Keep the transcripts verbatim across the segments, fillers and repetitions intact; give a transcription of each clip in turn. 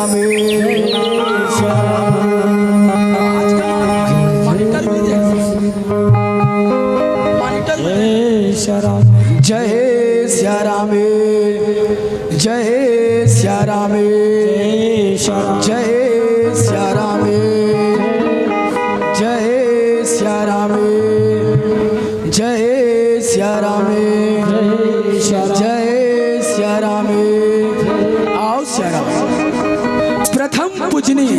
Monitor भी दे। Monitor भी दे। जय श्री राम। जय श्री राम। जय श्री राम। जय श्री राम। जय श्री राम। जय श्री राम। जय श्री राम। जय श्री राम। जय श्री राम। आओ श्री राम। प्रथम पूजनीय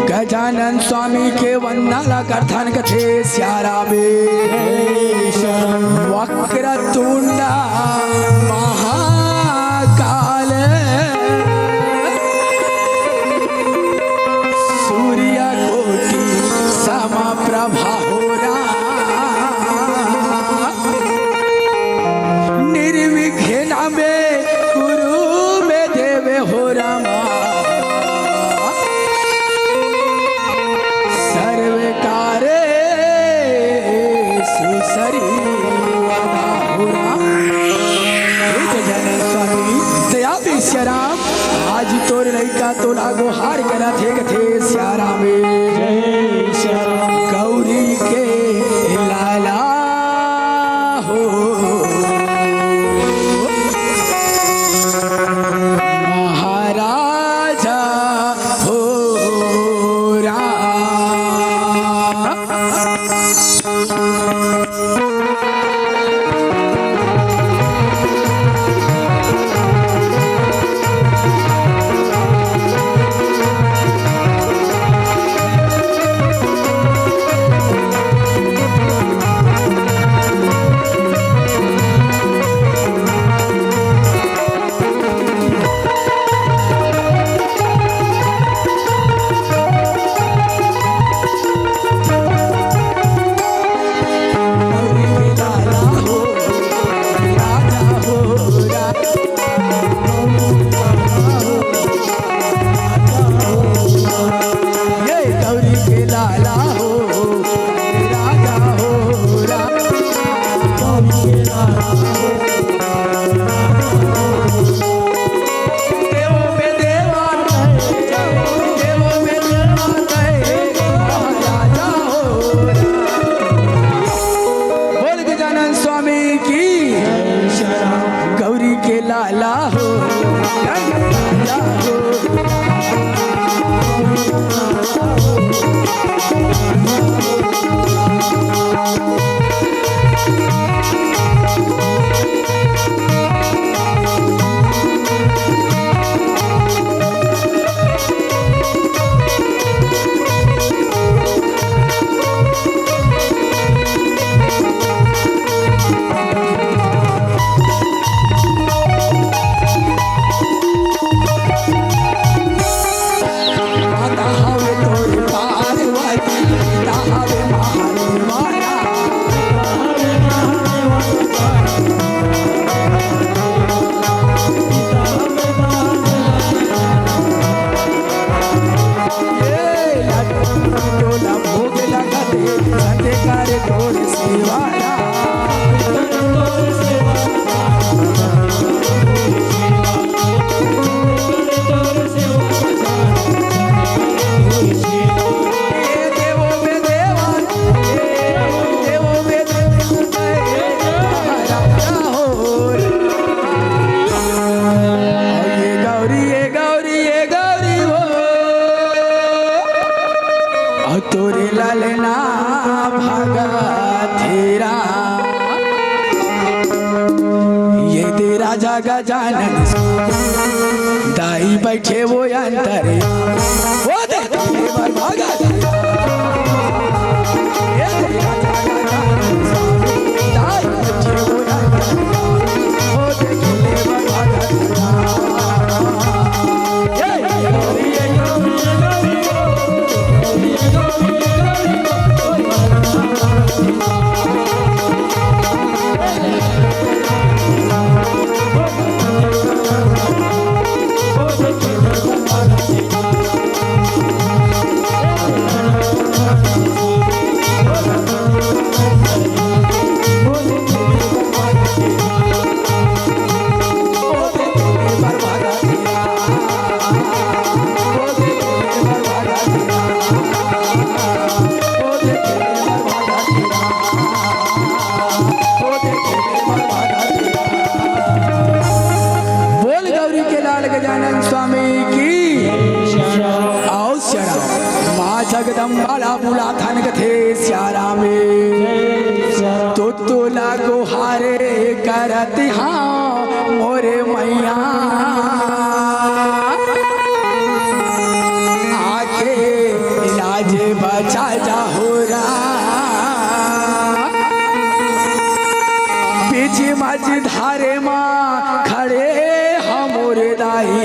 गजानन स्वामी के वंदना ला करथन कथे श्री राम। जय श्री राम। वक्रतुंड महाकाल सूर्यकोटि समप्रभा हो राम। निर्विघ्न में कुरु में देव हो रामा। सर्व कार्य सुसरी वदा हो राम। हे गजानन स्वामी, दया दे श्री राम। आज तोर लइका तोला गोहार करत हे, कथे श्री राम। जय श्री राम। गौरी के लाला हो महाराजा हो राम। ये गौरी के लाला हो, राजा हो, राजा। गौरी के लाला हो, राजा हो। देवों में देवा, देवों में देवा, राजा हो। बोल गजानन स्वामी की। गौरी के लाला हो, लाला हो। तोरे ललना भागा तेरा। ये दे राजा गजानन दाई बैठे वो अंतरे। वो दे भागा। ये दे राजा गजानन दाई बैठे वो अंतरे। अम्बा ला बुलाथन कथे सियाराम ए। तो तोला गोहारे करत हां मोरे मैया। आके लाज बचा जा हो रा। बीच मझधारे मा खड़े हमर दाई,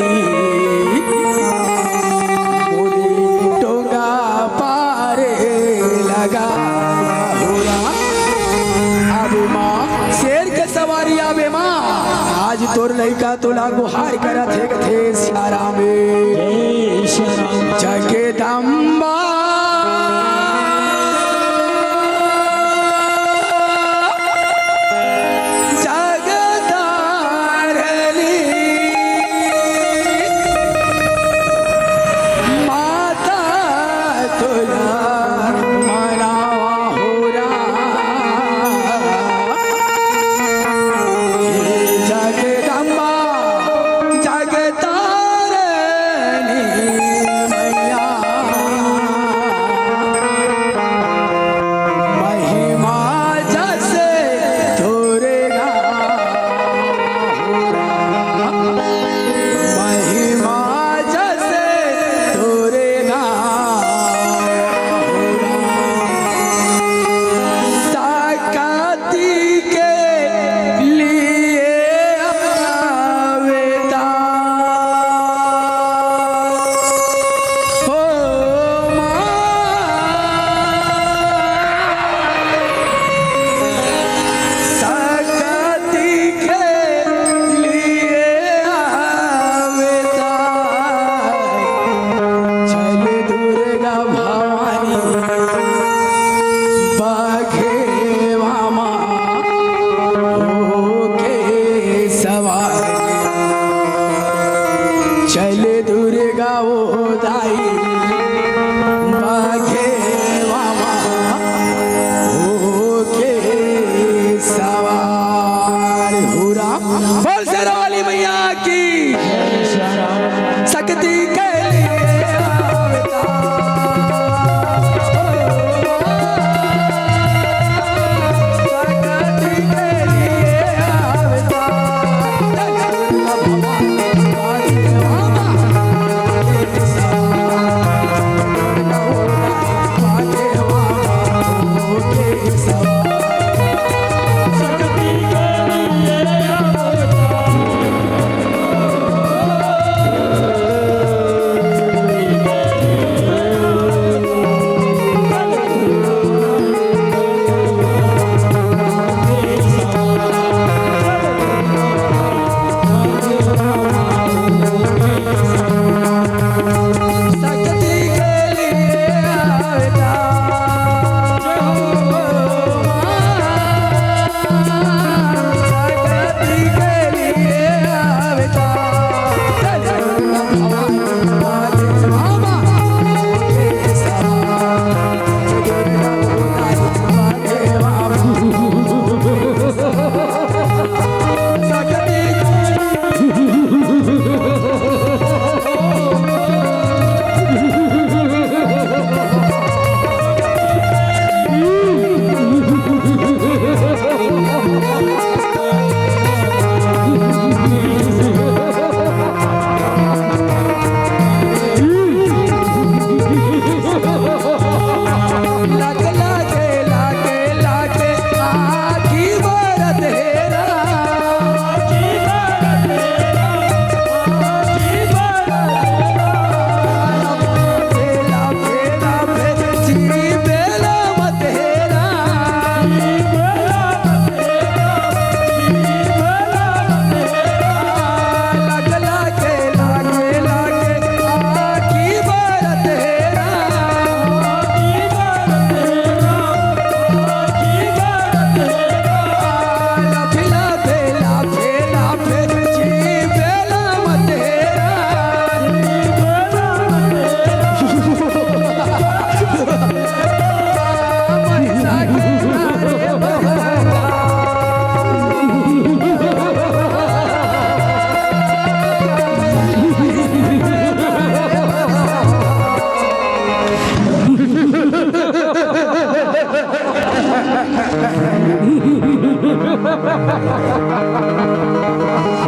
मोरी टोंगा पारे लगा हो रा। आबे माँ, शेर के सवारी आबे माँ, आज तोर लइका तोला गुहार करत हे, कथे सियाराम ए। जय सियाराम। जगदम्बा जगतारनी माता तोला मनावा हो रा। जगदम्बा जगतारनी मैया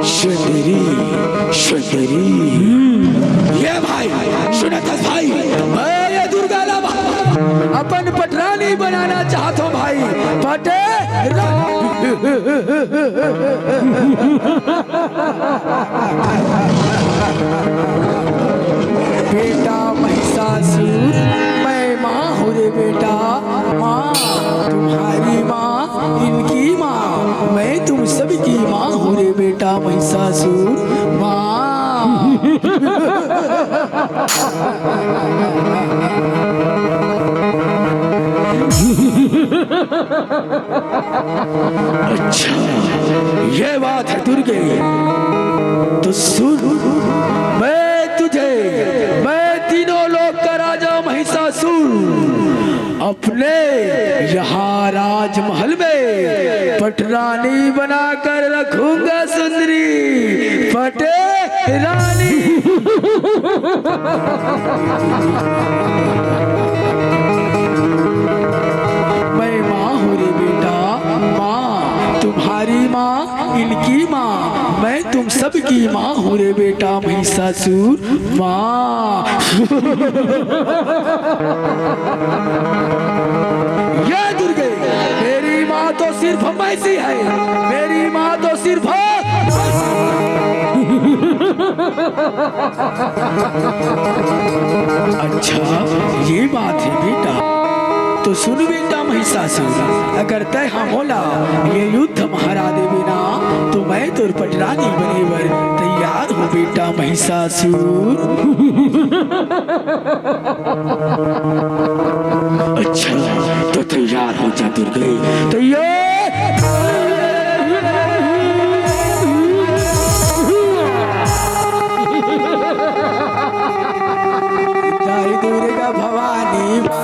सुंदरी, सुंदरी। ये भाई, सुनत हस भाई, मैं ये दुर्गा ला अपन पटरानी बनाना चाहत हूँ भाई। पटे बेटा महिषासुर, मैं माँ हूँ रे बेटा, माँ, तुम्हारी माँ, इनकी माँ, मैं तुम सबकी माँ हूँ रे बेटा महिषासुर, माँ। अच्छा, ये बात है दुर्गे। तो सुन, मैं तुझे, मैं तीनों लोक का राजा महिषासुर अपने यहाँ राजमहल में पटरानी बनाकर रखूंगा सुंदरी, पटरानी। मैं माँ हूँ रे बेटा, माँ, तुम्हारी माँ, इनकी माँ, मैं तुम सबकी माँ हूँ रे बेटा महिषासुर, माँ। ये दुर्गे, मेरी माँ तो सिर्फ मैसी है, मेरी माँ तो सिर्फ। अच्छा, ये बात है बेटा। तो सुन बेटा महिषासुर, अगर तय हा मोला ये युद्ध म हरा देबे ना, तो मैं तोर पटरानी बने बर तैयार हूँ बेटा महिषासुर। अच्छा, तो तैयार हो जा दुर्गे, तैयार। जय दुर्गा भवानी माँ।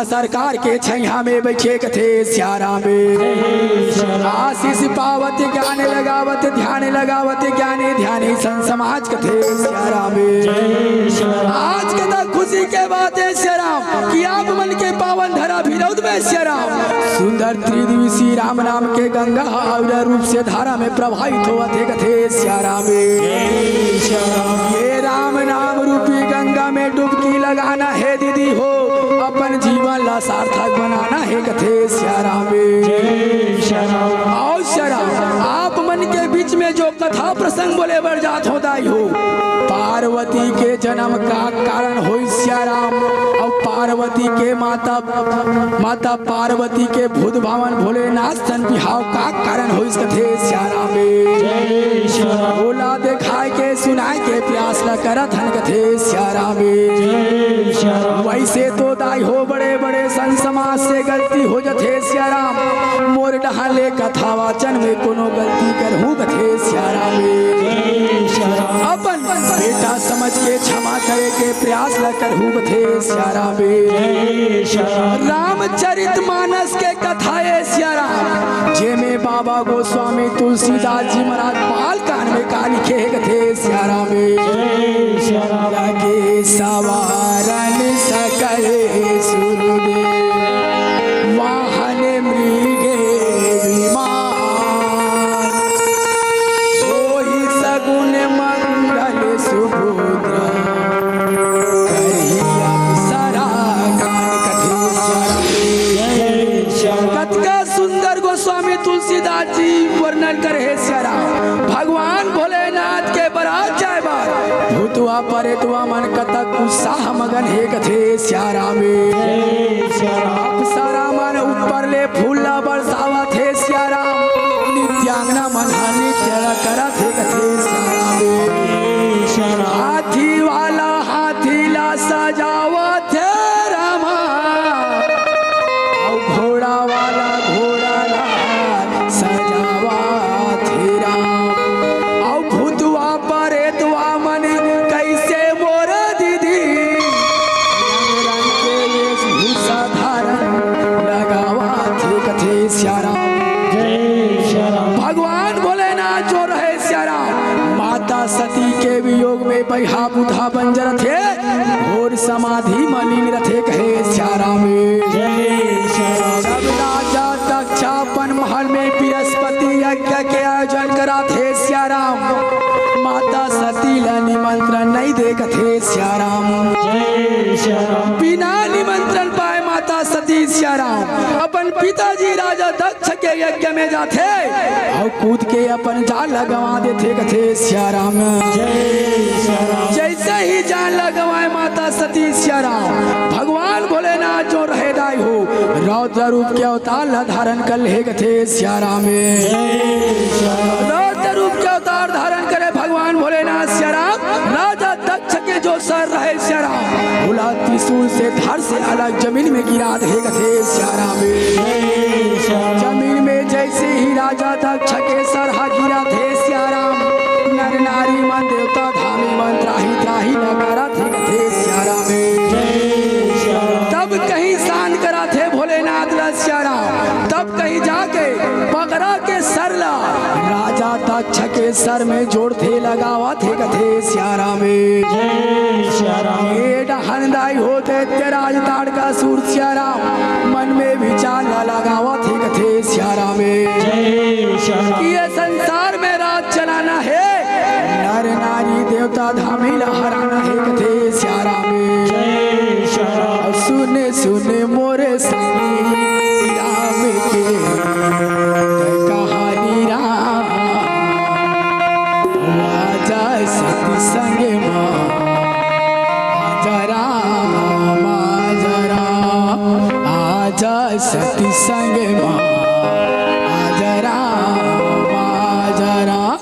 सरकार के छैया में बइठे कथे सियाराम ए। आशीष पावत ज्ञान लगावत ध्यान लगावत ज्ञानी ध्यानी संत समाज कथे सियाराम ए। आज के तक खुशी के बात हे सियाराम कि आप मन के पावन धरा भिलौद में सियाराम सुंदर त्रिदिवसीय राम नाम के गंगा ह अविरल रूप से धारा में प्रवाहित होवत हे कथे सियाराम ए। ये राम नाम रूपी गंगा में डुबकी लगाना हे दीदी हो, अपन जीवन ला सार्थक बनाना हे कथे सियाराम ए। अउ सियाराम, आप मन के बीच में जो कथा प्रसंग बोले बर जात हों दाई हो, पार्वती के जन्म का कारण होइस सियाराम, अउ पार्वती के माता, माता पार्वती के भूत भावन भोलेनाथ सन बिहाव का कारण होइस कथे सियाराम ए। ओला देखाय के सुनाय के प्रयास ला करत हन कथे सियाराम ए। वइसे तो दाई हो बड़े बड़े संत समाज से गलती हो जथे सियाराम, मोर डहर ले कथा वाचन में कोनो गलती करहूं कथे सियाराम ए। अपन बेटा समझ के क्षमा करे के प्रयास ला करहूं कथे सियाराम ए। रामचरित मानस के कथा ए सियाराम, जेमे बाबा गोस्वामी तुलसीदास जी महाराज बाल कांड में का लिखे हे कथे सियाराम ए। लगे सवारन सकल सुरदेव, वाहन मृगे विमान, होई सगुन मंगल सुभद्रा, करही अप्सरा गान कथे सियाराम ए। कतका सुंदर गोस्वामी तुलसीदास जी वर्णन करे हे सियाराम। भगवान भोलेनाथ के बरात जाय बर भूतवा परेतवा मन कतक उत्साह मगन हे कथे सियाराम ए। अप्सरा मन ऊपर ले फूल ला बरसावत हे सियाराम। नृत्यांगना मन ह नृत्य ला करत हे कथे सियाराम ए। हाथी वाला हाथी ला सजावत हे रामा, अउ घोड़ा वाला घोड़ा ला सजावत हे राम। अउ भूतवा परेतवा मन कइसे मोर दीदी, रंग रंग के वेशभूषा धारण लगावत हे कथे सियाराम। भगवान भोलेनाथ जो रहे सियाराम, माता सती के वियोग में बइहा बुधा बन जरथे, घोर समाधि म लीन रथे कहे सियाराम ए। जब राजा दक्ष अपन महल में बृहस्पति यज्ञ के आयोजन कराथे सियाराम, माता सती ला निमंत्रण नइ दे कथे सियाराम। बिना निमंत्रण पाए माता सती सियाराम अपन पिताजी राजा दक्ष के यज्ञ में जाथे अउ कूद के अपन जान ला गंवा देथे कथे सियाराम। जइसे ही जान ला गंवाए माता सती सियाराम, भगवान भोलेनाथ जो रहे दाई हो, रौद्र रूप के अवतार ला धारण कर ले कथे सियाराम ए। रौद्र रूप के अवतार धारण करे भगवान भोलेनाथ सियाराम, राजा दक्ष के जो सर रहे सियाराम, ओला त्रिशूल से धड़ से अलग जमीन में गिरा दे कथे सियाराम ए। जमीन में जइसे ही राजा दक्ष के सर ह गिरथे सियाराम, नर नारी मन देवता धामी मन त्राहि त्राहि न करत हे कथे सियाराम ए। तब कहीं शांत कराथे भोलेनाथ ला सियाराम, तब कहीं जाके बगरा के सर ला राजा दक्ष के सर में जोड़थे लगावत हे कथे सियाराम ए। ए डहन दाई हो दैत्यराज ताड़कासुर सियाराम, मन में विचार ला लगावत हे कथे सियाराम ए। ये संसार में राज चलाना हे, नर नारी देवता धामी ला हराना हे कथे सियाराम ए। सुन सुन मोर सखी राम के कहानी राम, आजा सतसंग मा, आजा राम, आजा राम, आजा सतसंग मा, आजा राम, आजा राम।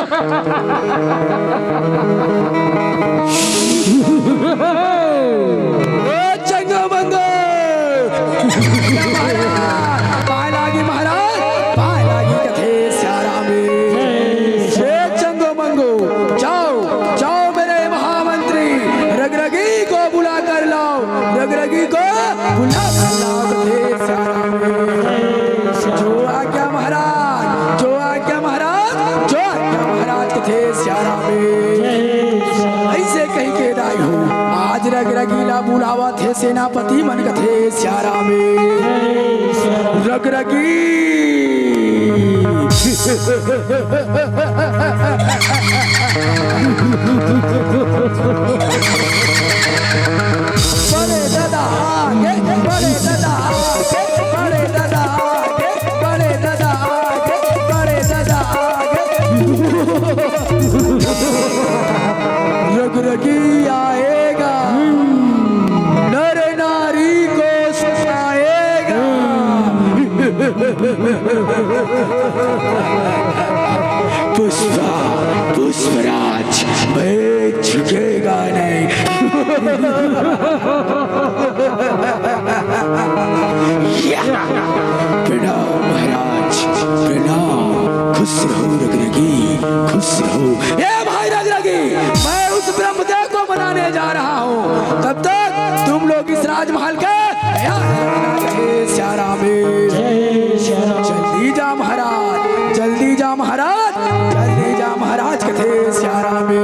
ए चंगो मंगो, पाय लागी महाराज, पाय लागी कथे सियाराम। ए चंगो मंगो, जाओ, जाओ मेरे महामंत्री, रगरगी को बुला कर लाओ, रगरगी को बुला कर लाओ कथे सियाराम। जो आज्ञा महाराज, जो आज्ञा महाराज, जो आज्ञा महाराज कथे सियाराम। अइसे कहि के दाई हो, आज रगरगी ला बुलावत हे सेनापति मन कथे सियाराम। रगरगी। बड़े दादा आगे, बड़े दादा आगे, बड़े दादा आगे, बड़े दादा आगे, बड़े दादा आगे। रगरगी आएगा, नर नारी को सुनाएगा। पुष्पा, पुष्पराज, मैं झुकेगा नहीं। या! प्रणाम महाराज, प्रणाम। खुश रहो रगरगी, खुश रहो। ए भाई रगरगी, मैं उस ब्रह्मदेव को मनाने जा रहा हूँ, तब तक तुम लोग इस राजमहल के तैयार रहना। जय सियाराम। जय सियाराम। जल्दी जा महाराज, जल्दी जा महाराज, जल्दी जा महाराज कथे सियाराम। जय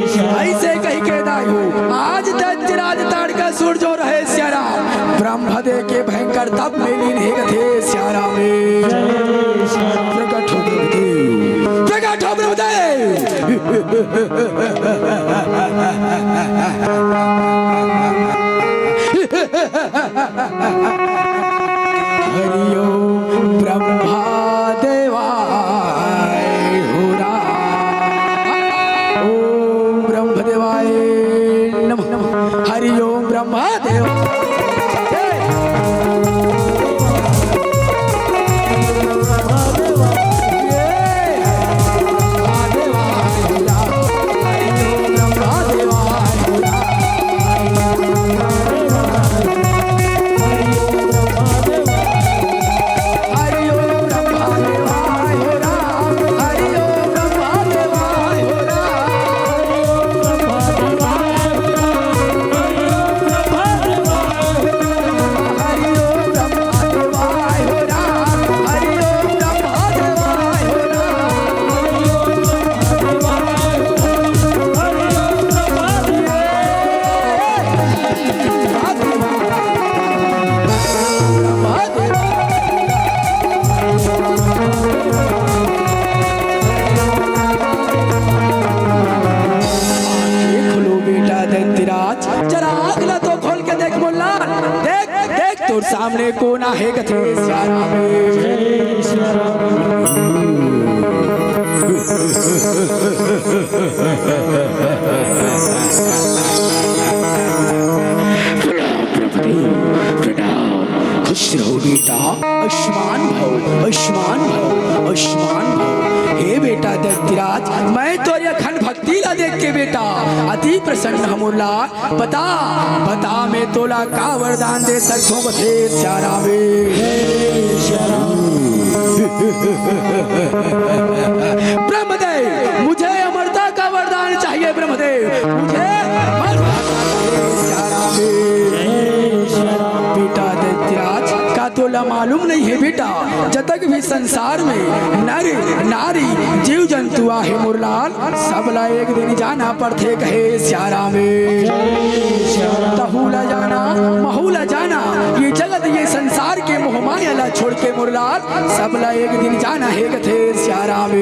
सियाराम। अइसे कहि के दाई हो, आज दंतिराज ताड़कासुर जो रहे सियाराम, ब्रह्मदेव के भयंकर तप में लीन हे कथे सियाराम। जय सियाराम। प्रकट हो ब्रह्मदेव, प्रकट हो ब्रह्मदेव। हरि ओम ब्रह्मा देवाय हो राम। ओम ब्रह्मदेवाय नमः। हरि ओम ब्रह्मा देवाय। आँखें खोलो बेटा दंतिराज, जरा आँख ला तो खोल के देख मोर लाल, देख, देख तोर सामने कोन आहे कथे सियाराम। प्रणाम प्रभुदेव, प्रणाम। खुश रहो बेटा, आयुष्मान भव, आयुष्मान भव, आयुष्मान भव। हे बेटा दंतिराज, मैं तोर अखंड भक्ति ला देख के बेटा अति प्रसन्न हंव मोर लाल। बता, बता मैं तोला का वरदान दे सकथंव कथे सियाराम। ब्रह्मदेव, मुझे अमरता का वरदान चाहिए ब्रह्मदेव, मुझे अमरता का वरदान चाहिए। बेटा दंतिराज, का तोला मालूम नहीं है बेटा, जतक भी संसार में नर नारी जीव जंतु आहे मोर लाल, सबला एक दिन जाना पड़थे कहे सियाराम। तहू ला जाना, महू ला जाना, ये जगत ये संसार के मोह माया ला छोड़ के मोर लाल, सबला एक दिन जाना हे कथे सियाराम।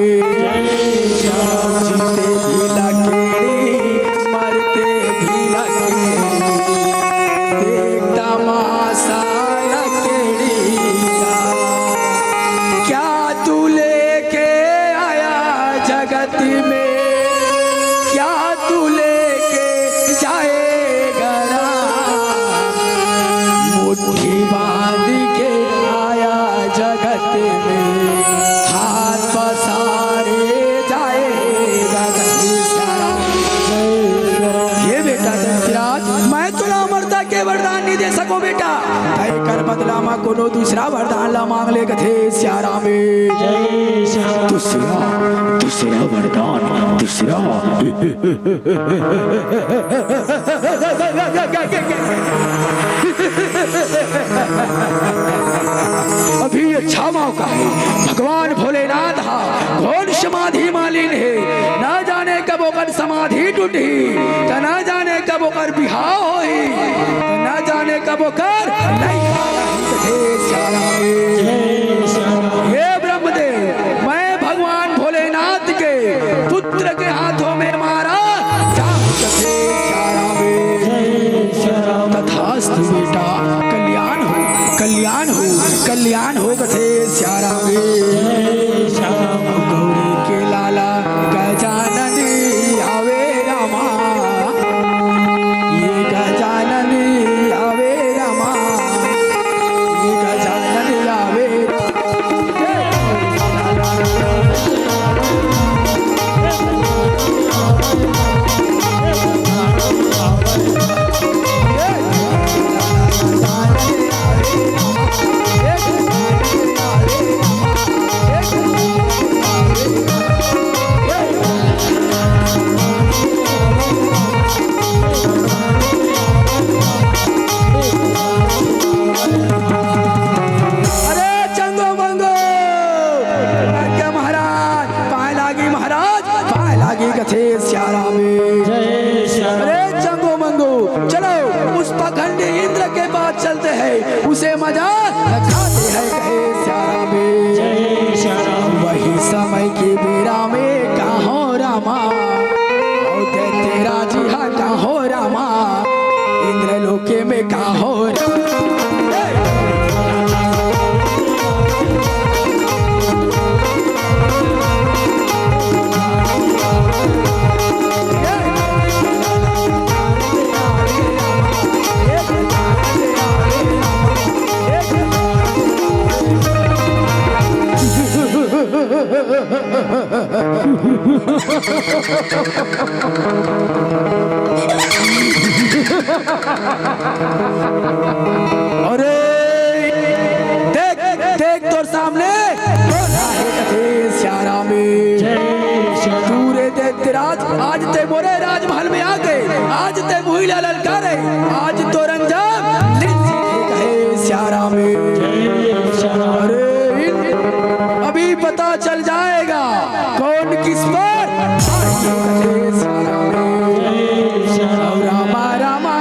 जीते भी लकेड़ी, मरते भी लकेड़ी, देख तमाशा लकेड़ी का। क्या तू लेके आया जगत में, क्या तू लेके जाएगा राम? मुट्ठी बांध के आया जगत में, हाथ पसारे जाए। वरदान नहीं दे सको बेटा, त एकर बदला म कोनो दूसरा वरदान ला मांग ले, कथे सियाराम ए। दूसरा, दूसरा वरदान, दूसरा। अभी अच्छा मौका हे, भगवान भोलेनाथ हा घोर समाधि म लीन हे, ना जाने कब ओकर समाधि टूटही, त ना जाने कब ओकर बिहाव होही, त ना जाने कब ओकर लइका होही। हे सियाराम। हे ब्रह्मदेव, मैं भगवान भोलेनाथ के पुत्र के हाथों में मारा जाहूं, कथे सियाराम। तथास्तु बेटा, कल्याण हो, कल्याण हो, कल्याण हो, कथे सियाराम। गौरी के लाला गजानन आवे रामा, ये गजानन आवे रामा, ये गजानन आवे। अरे चंगो मंगो, आज्ञा महाराज, पाए लागी महाराज, पाए लागी कथे सियाराम। अरे चंगो मंगो, चलो उस पाखंडी इंद्र के पास चलते हैं, उसे मजा लचाते हैं, कहे सियाराम। वही समय के बेरा में कहो रामा, और तेरा जी हा कहो रामा, इंद्र लोके में कहो रामा। अरे देख, देख तोर सामने कौन आहे कथे सियाराम। तू रे दैत्यराज, आज ते मोरे राजमहल में आ गए, आज ते मुही ला ललकारे, आज तोर अंजाम निश्चित हे कहे सियाराम। अरे अभी पता चल जाएगा कौन किस पर। रामा रामा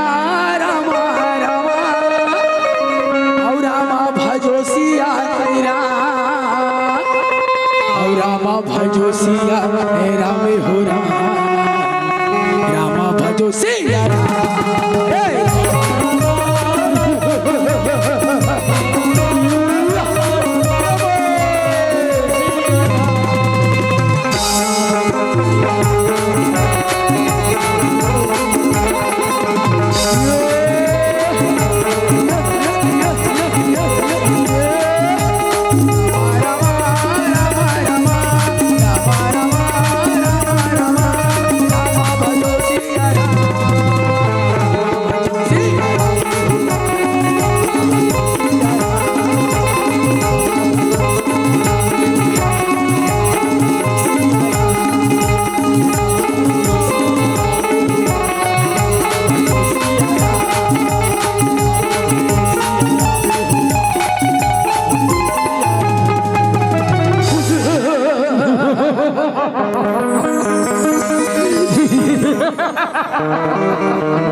रामा रामा, औ रामा भजो सिया राम, औ रामा भजो सिया राम हो राम, रामा भजो सिया राम।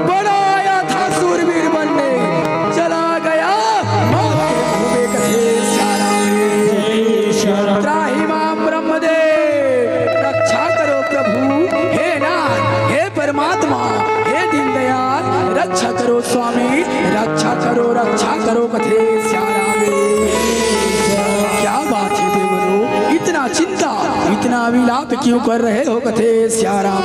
बड़ा आया था सूरवीर बनने, चला गया मौत के कुएं में। कथे सियाराम। त्राहि माम ब्रह्मदेव, रक्षा करो प्रभु, हे नाथ, हे परमात्मा, हे दीनदयाल, रक्षा करो स्वामी, रक्षा करो, रक्षा करो। कथे सियाराम। क्या बात है देवरो, इतना चिंता, इतना विलाप क्यों कर रहे हो? कथे सियाराम।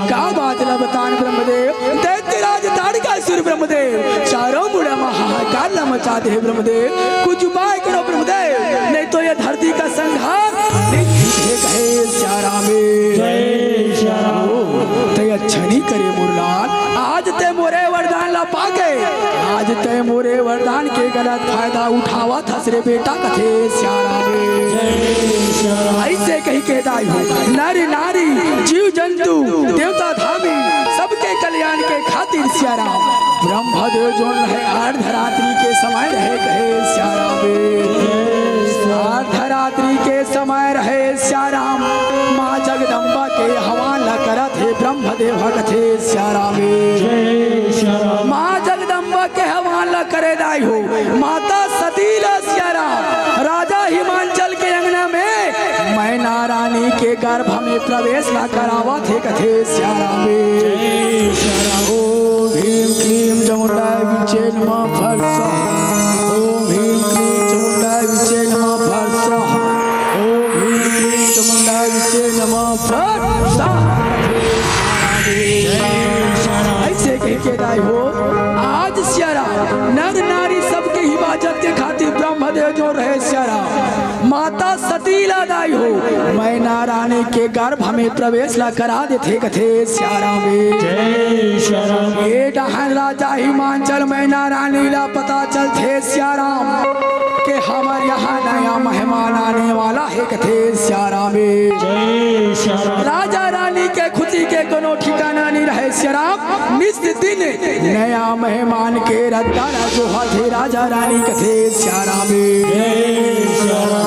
का बात ला बतान ब्रह्मदेव, दैत्यराज ताड़कासुर ब्रह्मदेव, चारों मुड़ा म हाहाकार ला मचा दे हे ब्रह्मदेव, कुछ उपाय करो ब्रह्मदेव, नहीं तो ये धरती का संहार निश्चित हे कहे सियाराम। ते अच्छा नहीं करे मोर लाल, आज ते मोरे वरदान ला तैं मोरे वरदान के गलत फायदा उठावत हस रे बेटा, कथे सियाराम। अइसे कहिके दाई हो, नर नारी जीव जंतु देवता धामी सबके कल्याण के खातिर सियाराम। ब्रह्मदेव जोन रहे, अर्धरात्रि के समय रहे, कहे सियाराम। अर्धरात्रि के समय रहे सियाराम, माँ जगदम्बा के हवान ला करत हे ब्रह्मदेव, कथे सियाराम। माँ जगदम्बा के हवान ला करे दाई हो, माता सती ला सियाराम राजा हिमांचल के अंगना में मैना रानी के गर्भ में प्रवेश ला करावत हे, कथे सियाराम। ओम भीम क्लीम चामुंडाय विचे नमः फट स्वाहा। ओम भीम क्लीम चामुंडाय विचे नमः फट स्वाहा। ओम भीम क्लीम चामुंडाय विचे नमः फट स्वाहा। अइसे कहिके दाई हो, आज सियाराम नर नारी सबके हिफाजत के खातिर ब्रह्मदेव जोन रहे सियाराम, माता सती ला दाई हो, मैना रानी के गर्भ में प्रवेश ला करा देथे, कथे सियाराम। जय सियाराम। ये डहन राजा हिमांचल मैना रानी ला पता चलथे सियाराम के हमर यहाँ नया मेहमान आने वाला हे, कथे सियाराम। जय सियाराम। राजा रानी के खुशी के कोनो ठिकाना नइ रहे सियाराम, नित दिन नया मेहमान के रद्दा ला जोहत हे राजा रानी, कथे सियाराम। जय सियाराम।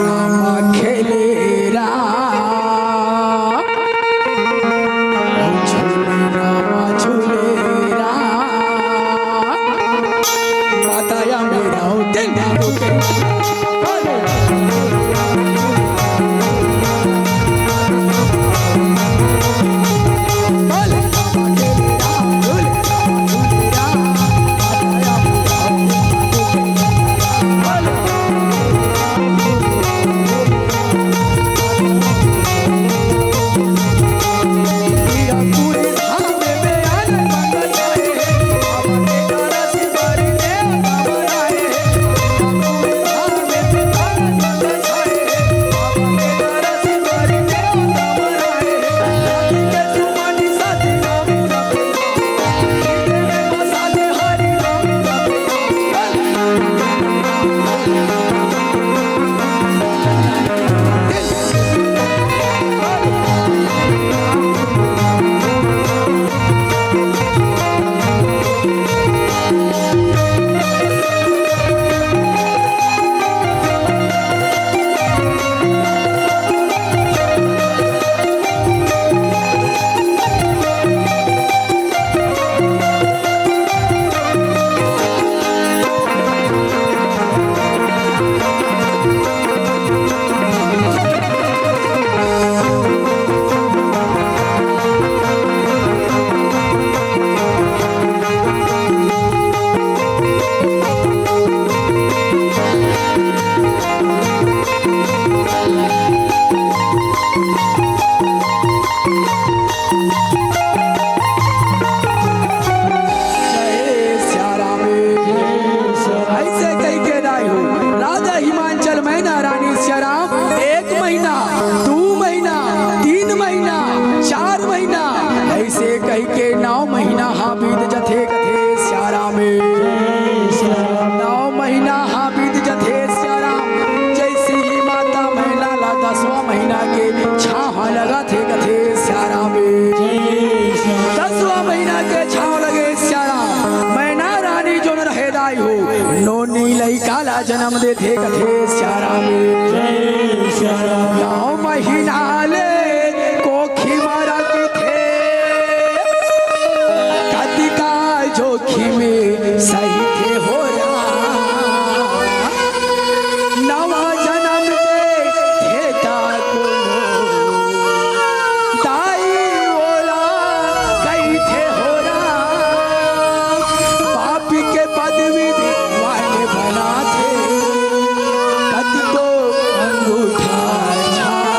राम खेले राम, झूले राम, झूले राम। माता या मेरा हो, तेरा हो, तेरा। जय सिया राम। अइसे कहिके दाई हो, राजा हिमांचल मैना रानी सिया राम, एक महीना, दू महीना, तीन महीना, चार महीना, अइसे कहिके नौ महीना हा बीत जथे, कथे सिया राम। नौ महीना हा बीत जथे सिया राम। जइसे ही माता मैना ला दसवां महीना के छांव लगथे, कथे सिया राम। दसवां महीना के छांव लगे सिया राम, मैना रानी जोन रहे दाई हो, नोनी लइका ला जनम देथे, कथे सिया राम। नौ महीना ले कोखी म रखथे, कतिका जोखिम सहिथे हो राम। नवा जनम देथे त कोनो दाई ओला कहिथे हो राम। पापी के पदवी वाले बनाथे, कतको अंगूठा छाप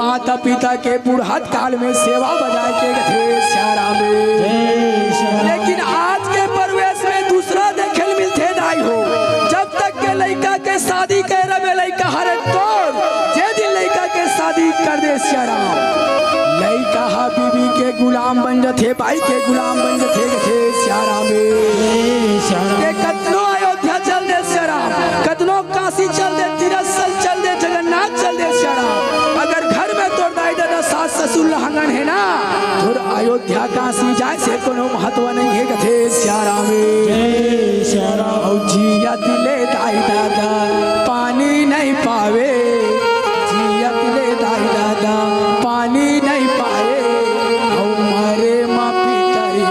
माता पिता के बुढ़त काल में सेवा बजाए के कथे सियाराम। लेकिन आज के परिवेश में दूसरा देखे ल मिलथे दाई हो। जब तक के लइका के शादी करे रबे, लइका हरे तोर, जे दिन लइका के शादी कर दे सियाराम, लइका हा बीबी के गुलाम बन जथे, बाई के गुलाम बन जथे, कथे सियाराम। के कतनो अयोध्या चल दे सियाराम, कतनो काशी चल दे, तीरथ स्थल चल दे, जगन्नाथ चल दे सियाराम, अगर घर में तोर दाई ददा सास ससुर लहंगन हे ना, तोर अयोध्या काशी जाए से कोनो महत्व नहीं हे, कथे सियाराम। जय सियाराम। अउ जियत ले दाई ददा पानी नहीं पावे, जियत ले दाई ददा पानी नहीं पावे, अउ मरे मा पितरी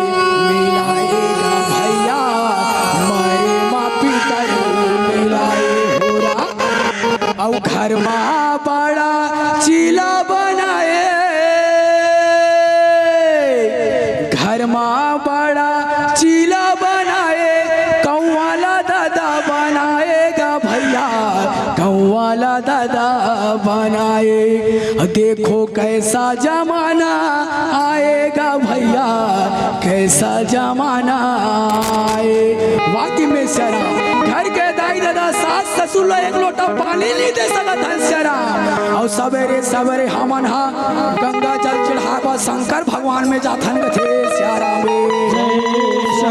मिलाएगा भैया, मरे मा पितरी मिलाए हो रा। अउ घर मा बड़ा चीला बनाए, घर मा बड़ा चीला बनाए, कौवाला ददा बनाएगा भैया, कौवाला ददा बनाए। देखो कैसा जमाना आएगा भैया, कैसा जमाना आए। वाकई में सियाराम, घर के दाई ददा सास ससुर ला एक लोटा पानी नहीं दे सकत हन सियाराम। अउ सबेरे सबेरे हमन हा गंगा जल चढ़ाए बर शंकर भगवान में जाथन कथे सियाराम।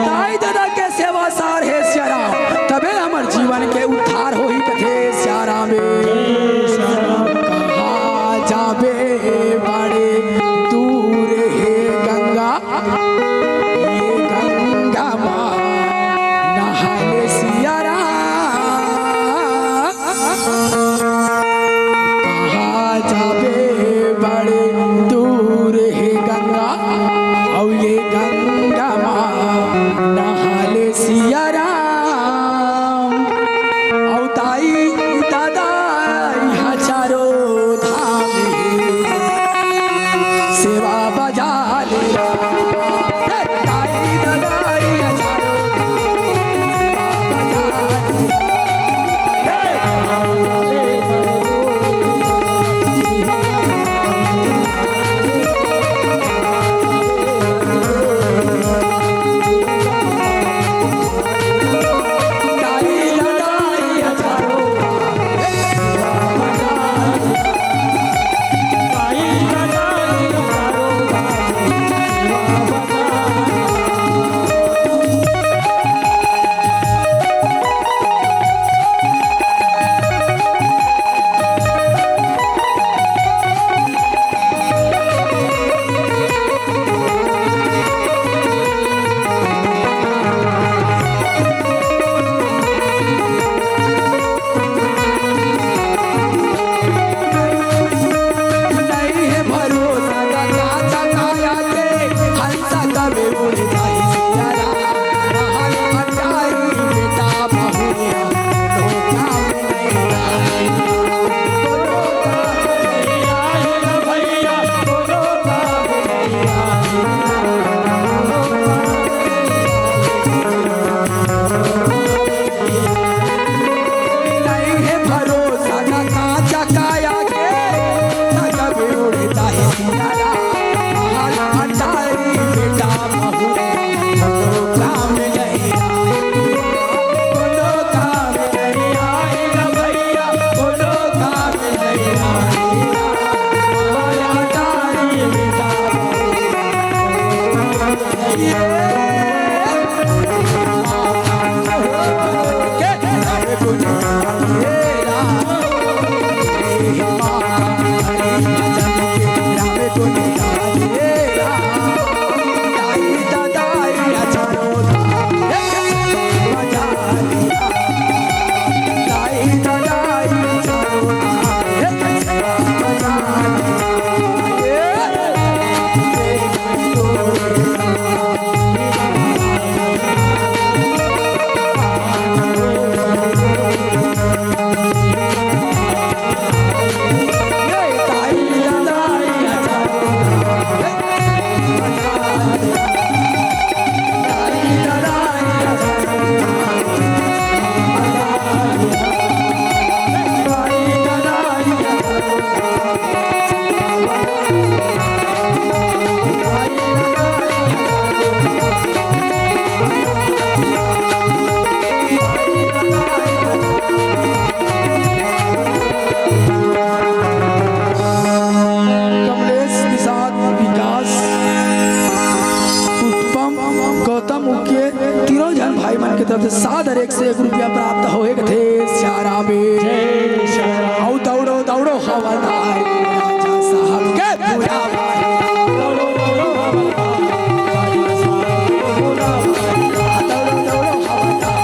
दाई ददा के सेवा सार हे सियाराम, तबे हमर जीवन के उद्धार होही कथे सियाराम। कहाँ जाबे बड़े दूर हे गंगा, ये गंगा मा नहा ले सियाराम। कहाँ जाबे बड़े दूर हे गंगा, अउ ये गंगा मा नहा ले सियाराम। अउ दाई ददा इहाँ चारो धाम सेवा बजा ले। भाई मन के तरफ से सादर एक से एक रुपया प्राप्त होए कथे सियाराम। जय सियाराम। अउ दौड़ो, दौड़ो, हवलदार राजा साहब के बुलावा हे। दौड़ो, दौड़ो, हवलदार राजा साहब के बुलावा हे। दौड़ो, दौड़ो, हवलदार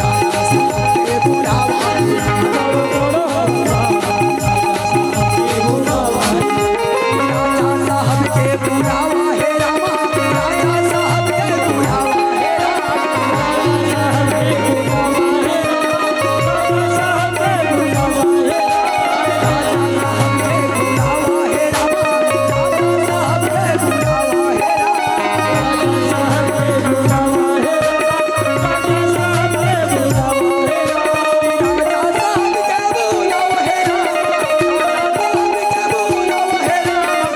राजा साहब के बुलावा हे। दौड़ो, दौड़ो, हवलदार राजा साहब के बुलावा हे। राजा साहब के बुलावा हे रामा, राजा साहब के बुलावा हे रामा, राजा साहब के बुलावा हे रामा, राजा साहब के बुलावा हे रामा, राजा साहब के बुलावा हे रामा,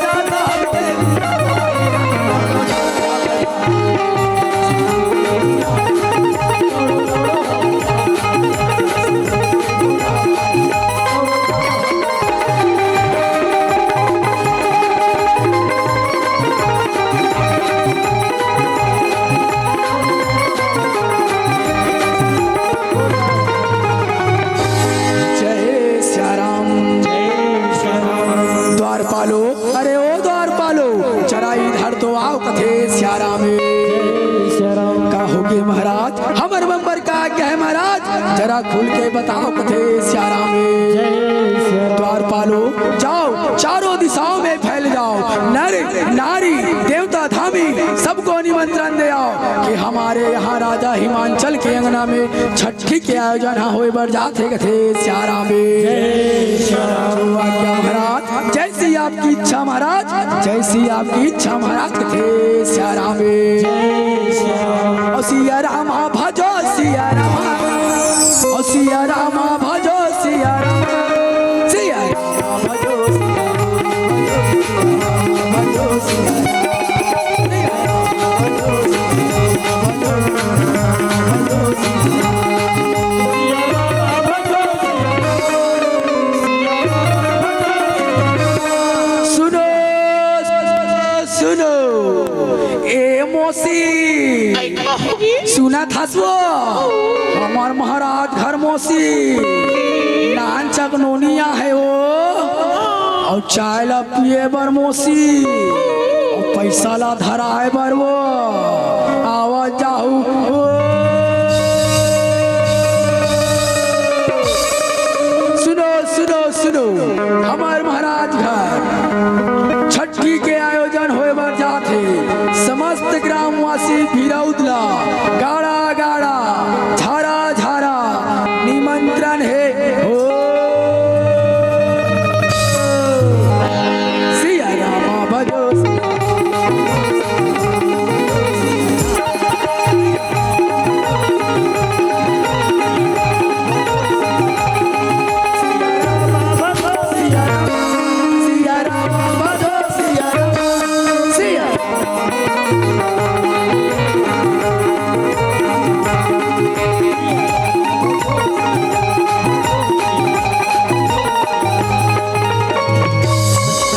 राजा साहब के बुलावा हे रामा। जय सियाराम। जय सियाराम। द्वारपालो, अरे ओ द्वारपालो, जरा इधर तो आओ कथे सियाराम। जय सियाराम। का होगे महाराज? हमर बंबर का आज्ञा हे महाराज, जरा खुल के बताओ कथे सियाराम। जय सियाराम। द्वारपालो, जाओ चारों दिशाओं में फैल जाओ, नर नारी देवता धामी सबको निमंत्रण दे आओ कि हमारे यहाँ राजा हिमांचल के अंगना में छठ ठीक के आयोजन ह होय बर जात हे कथे सियाराम। जय सियाराम। जो आज्ञा महाराज, जैसी आपकी इच्छा महाराज, जैसी आपकी इच्छा महाराज कथे सियाराम। जय सियाराम। ओ सियाराम भजो सियाराम, ओ सियाराम भजो सियाराम, सियाराम भजो सियाराम, भजो सियाराम। सुनो, सुनो, ए मौसी, सुनत हस वो? हमर महाराज घर मौसी, नानचक नोनिया हे वो, अउ चाय ला पिए बर मौसी, अउ पैसा ला धराए बर वो, आवा जाहू। सुनो, सुनो, सुनो, हमर महाराज घर छठी के आयोजन होय बर जात हे। समस्त ग्रामवासी भिरौद ला गाड़ा गाड़ा, झारा झारा निमंत्रण हे हो। सिया रामा भजो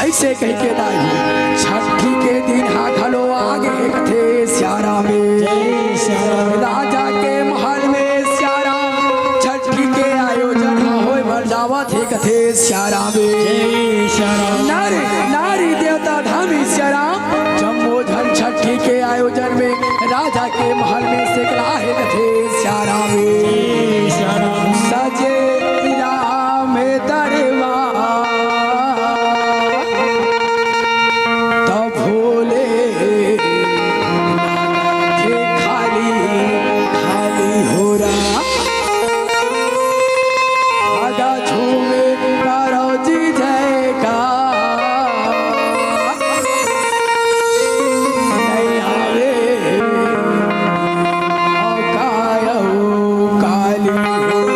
अइसे कहिके दाई, छठी के दिन हा घलो आगे कथे सियाराम। जय सियाराम। राजा के महल में सियाराम, छठी के आयोजन हा होय बर जावत हे कथे सियाराम। जय सियाराम। नारी, नारी देवता धामी सियाराम, जम्मो झन छठी के आयोजन में राजा के महल में सेकला हे कथे सियाराम। जय सियाराम। सजे राम दरबार त भोले नाथ खाली खाली हो रहा। आगा झूमे पारो जी जयकार। नहीं आवे औकायो काली हो।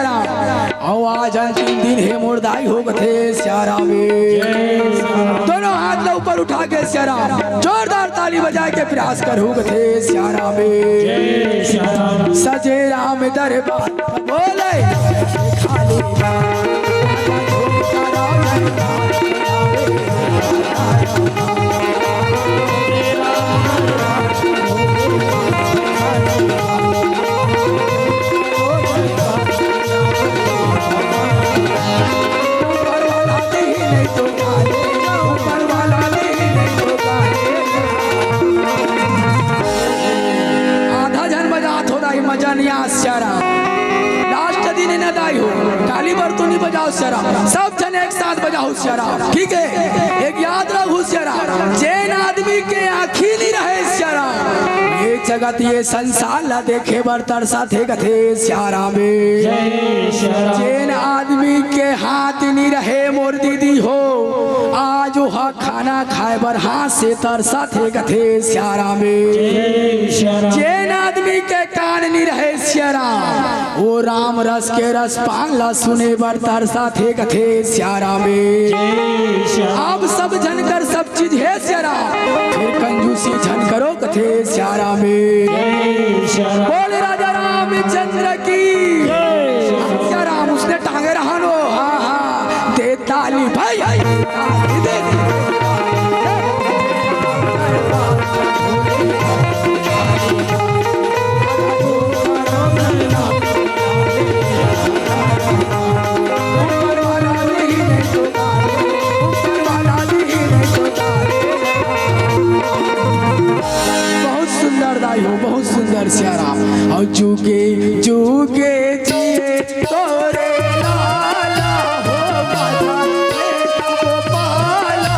राम। अउ आज अंतिम दिन हे मोर दाई हो कथे सिया राम ए। दोनों हाथ ला ऊपर उठा के सिया राम जोरदार ताली बजाए के प्रयास करहू कथे सिया राम ए। सजे राम दरबार बोले खाली आधा झन बजात हो दाई, मजा नइ आ सिया राम। लास्ट दिन न दाई हो, काली बर तो नइ बजाव सिया राम, सब झन एक साथ बजाव सिया राम। ठीक हे, एक याद रखहू सिया राम, जेन आदमी के आँखी नइ रहे सिया राम, ये जगत ये संसार ला देखे बर तरसथे कथे सिया राम ए। जेन आदमी के हाथ नइ रहे मोर दीदी हो, आज ओहा खाना खाए बर हाथ से तरसथे कथे सिया राम ए। जेन आदमी के कान नइ रहे सिया राम, ओ राम रस के रसपान ला सुने बर तरसथे कथे सिया राम ए। आप सब झन कर सब चीज हे सिया राम, फेर कंजूसी झन करो कथे सिया राम ए। बोल राजा रामचंद्र की। सिया राम उसने टांगे रहन हो, हाँ, हाँ, दे ताली भाई, ताली दे। बहुत सुंदर दाई हो, बहुत सुंदर सिया राम। और जुगे जुगे जिए तोरे लाला हो, बाबा गोपाला।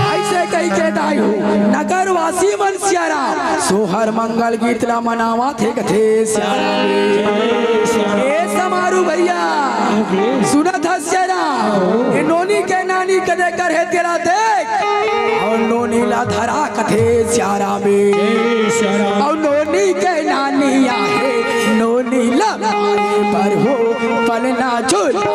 अइसे कहिके दाई हो, नगरवासी मन सिया राम सोहर मंगल गीत ला मनावत हे कथे सिया राम। ए समारू भैया, सुनत हस सिया राम, ए नोनी के नानी कदे कर हे तेला देख, अउ नोनी ला धरा कथे सिया राम। अउ नोनी के नानी आहे, नोनी ला मारे बर हो पलना झूला।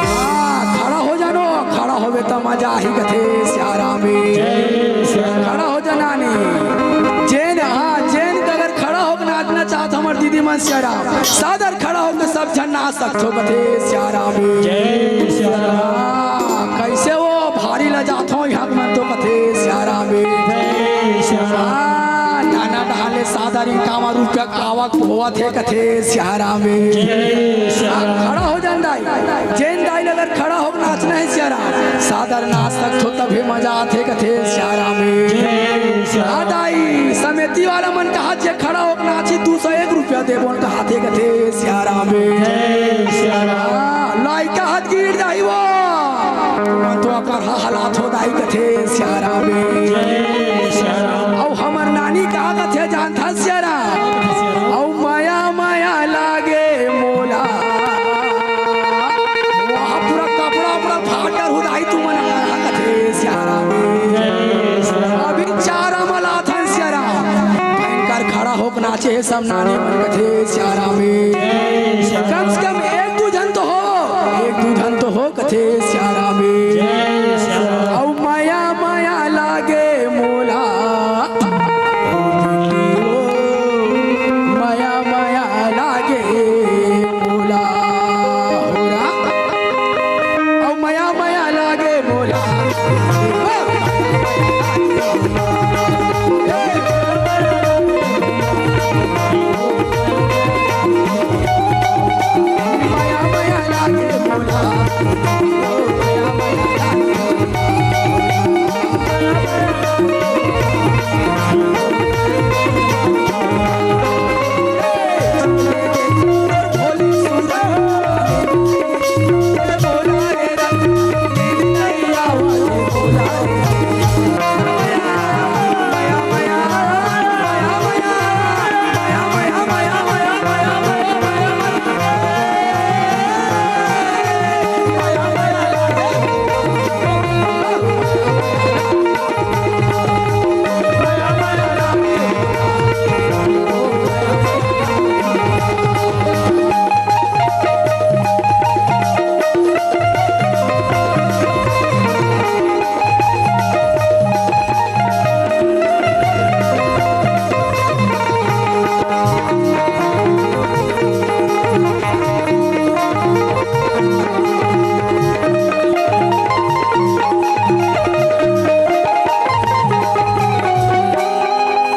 हाँ, खड़ा हो जानो, खड़ा होबे त मजा आही कथे सिया राम। खड़ा हो जा नानी। जेन, हाँ, जेन अगर खड़ा होके नाचना चाहत हमर दीदी मन सिया राम, सादर खड़ा होके सब झन नाच सकथो कथे सिया राम। हाँ, कइसे ओ भारी लजाथो इहाँ के मन तो कथे सिया राम। हाँ, नाना डहाले सादर इनका म रुपया आवक होवत हे कथे सिया राम। हाँ, खड़ा हो जान दाई, जेन दाई ल अगर खड़ा होके नाचना हे सिया राम, सादर नाच सकथो तभे मजा आथे कथे सिया राम। हाँ दाई, समिति वाला मन कहा जे खड़ा होके नाची दू सौ एक रुपया देबो कहाथे कथे सिया राम। हाँ, लइका हाथ गिर जाही वो, तो अकर हालात हो दाई कथे सिया राम। जानथस सियाराम। अउ मया मया लागे मोला। वहाँ पूरा कपड़ा उपड़ा फाट डर हो दाई तुमन कथे सियाराम। अभी चारा मलाथन सियाराम। भयंकर खड़ा होक नाचे हे सब नानी मन कथे सियाराम। कम से कम एक दू झन तो हो, एक दू झन तो हो कथे सियाराम। अउ मया मया लागे मोला। मया मया लागे मोला। हो रा। अउ मया मया लागे मोला।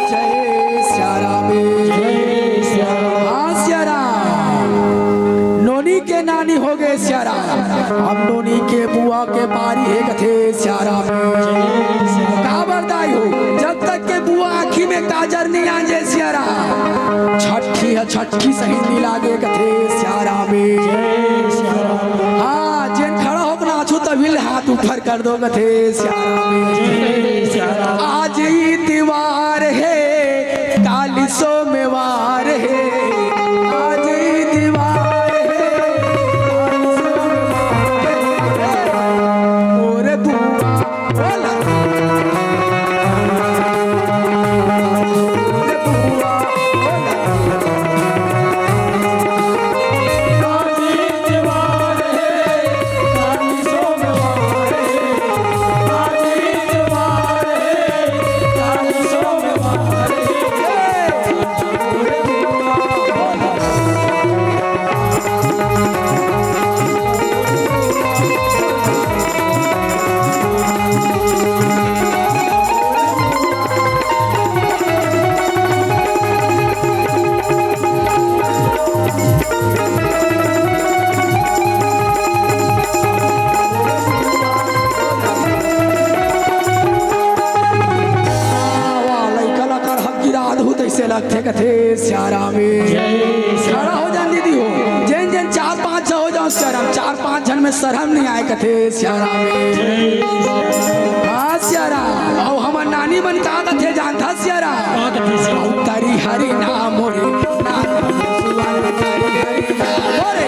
जय सिया राम। जय सिया राम। हाँ सिया राम। नोनी के नानी हो गे सिया राम। अब नोनी के बुआ के बारी हे कथे सिया राम। काबर दाई हो, जब तक के बुआ आँखी में काजर नइ आ जाए सिया राम, छट्ठी ह छट्ठी सही नइ लागे कथे सिया राम। हाँ, जेन खड़ा होक नाचहू तभी ले हाथ ऊपर कर दो कथे सिया राम। आज इतवार हे, काली सोमवार हे, आज इतवार हे, काली सोमवार हे। मोर बुआ बोला। वाह, लइका ला कर हक गिरा दहू तइसे लगथे कथे सिया राम। खड़ा हो जान दीदी हो, जेन जेन चार पांच झन हो जाओ सिया राम, चार पांच झन में शरम नइ आए कथे सिया राम। हाँ सिया राम, अउ हमर नानी मन का कथे जानथा सिया राम? का कथे सिया राम? अउ तरी हरी नाम मोरे, नाम सुअर तरी हरी नाम मोरे।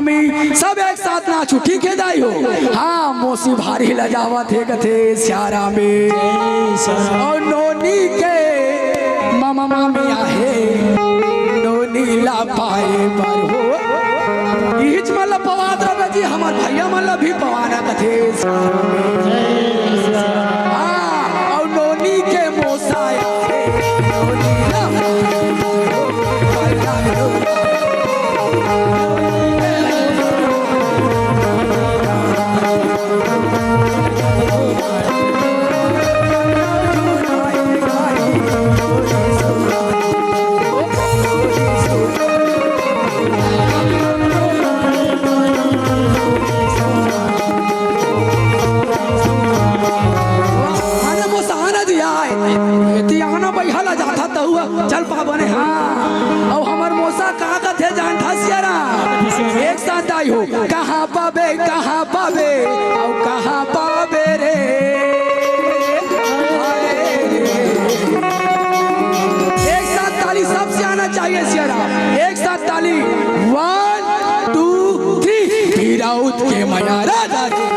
मामी, सब एक साथ नाचू, ठीक हे दाई हो? हाँ, मौसी भारी लजावत हे कथे सियाराम ए। अउ नोनी के मामा मामी आहे, नोनी ला पाए बर हो। इहिच मन ला पवात रहा जी, हमर भैया मन ला भी पवाना कथे सियाराम ए। हाँ, अउ नोनी के मौसा आहे, नोनी ला अरे मौसा आना जी आए, एती आना बइहा ला जाथा तहुआ, चल पा बने, हाँ। अउ हमर मौसा का कथे जानथा सियारा? एक साथ दाई हो, कहाँ पाबे, कहाँ पाबे, अउ कहाँ पाबे रे? अरे, एक साथ ताली सबसे आना चाहिए सियारा, एक साथ ताली, वन, टू, थ्री। बिराउत के मया राजा जी।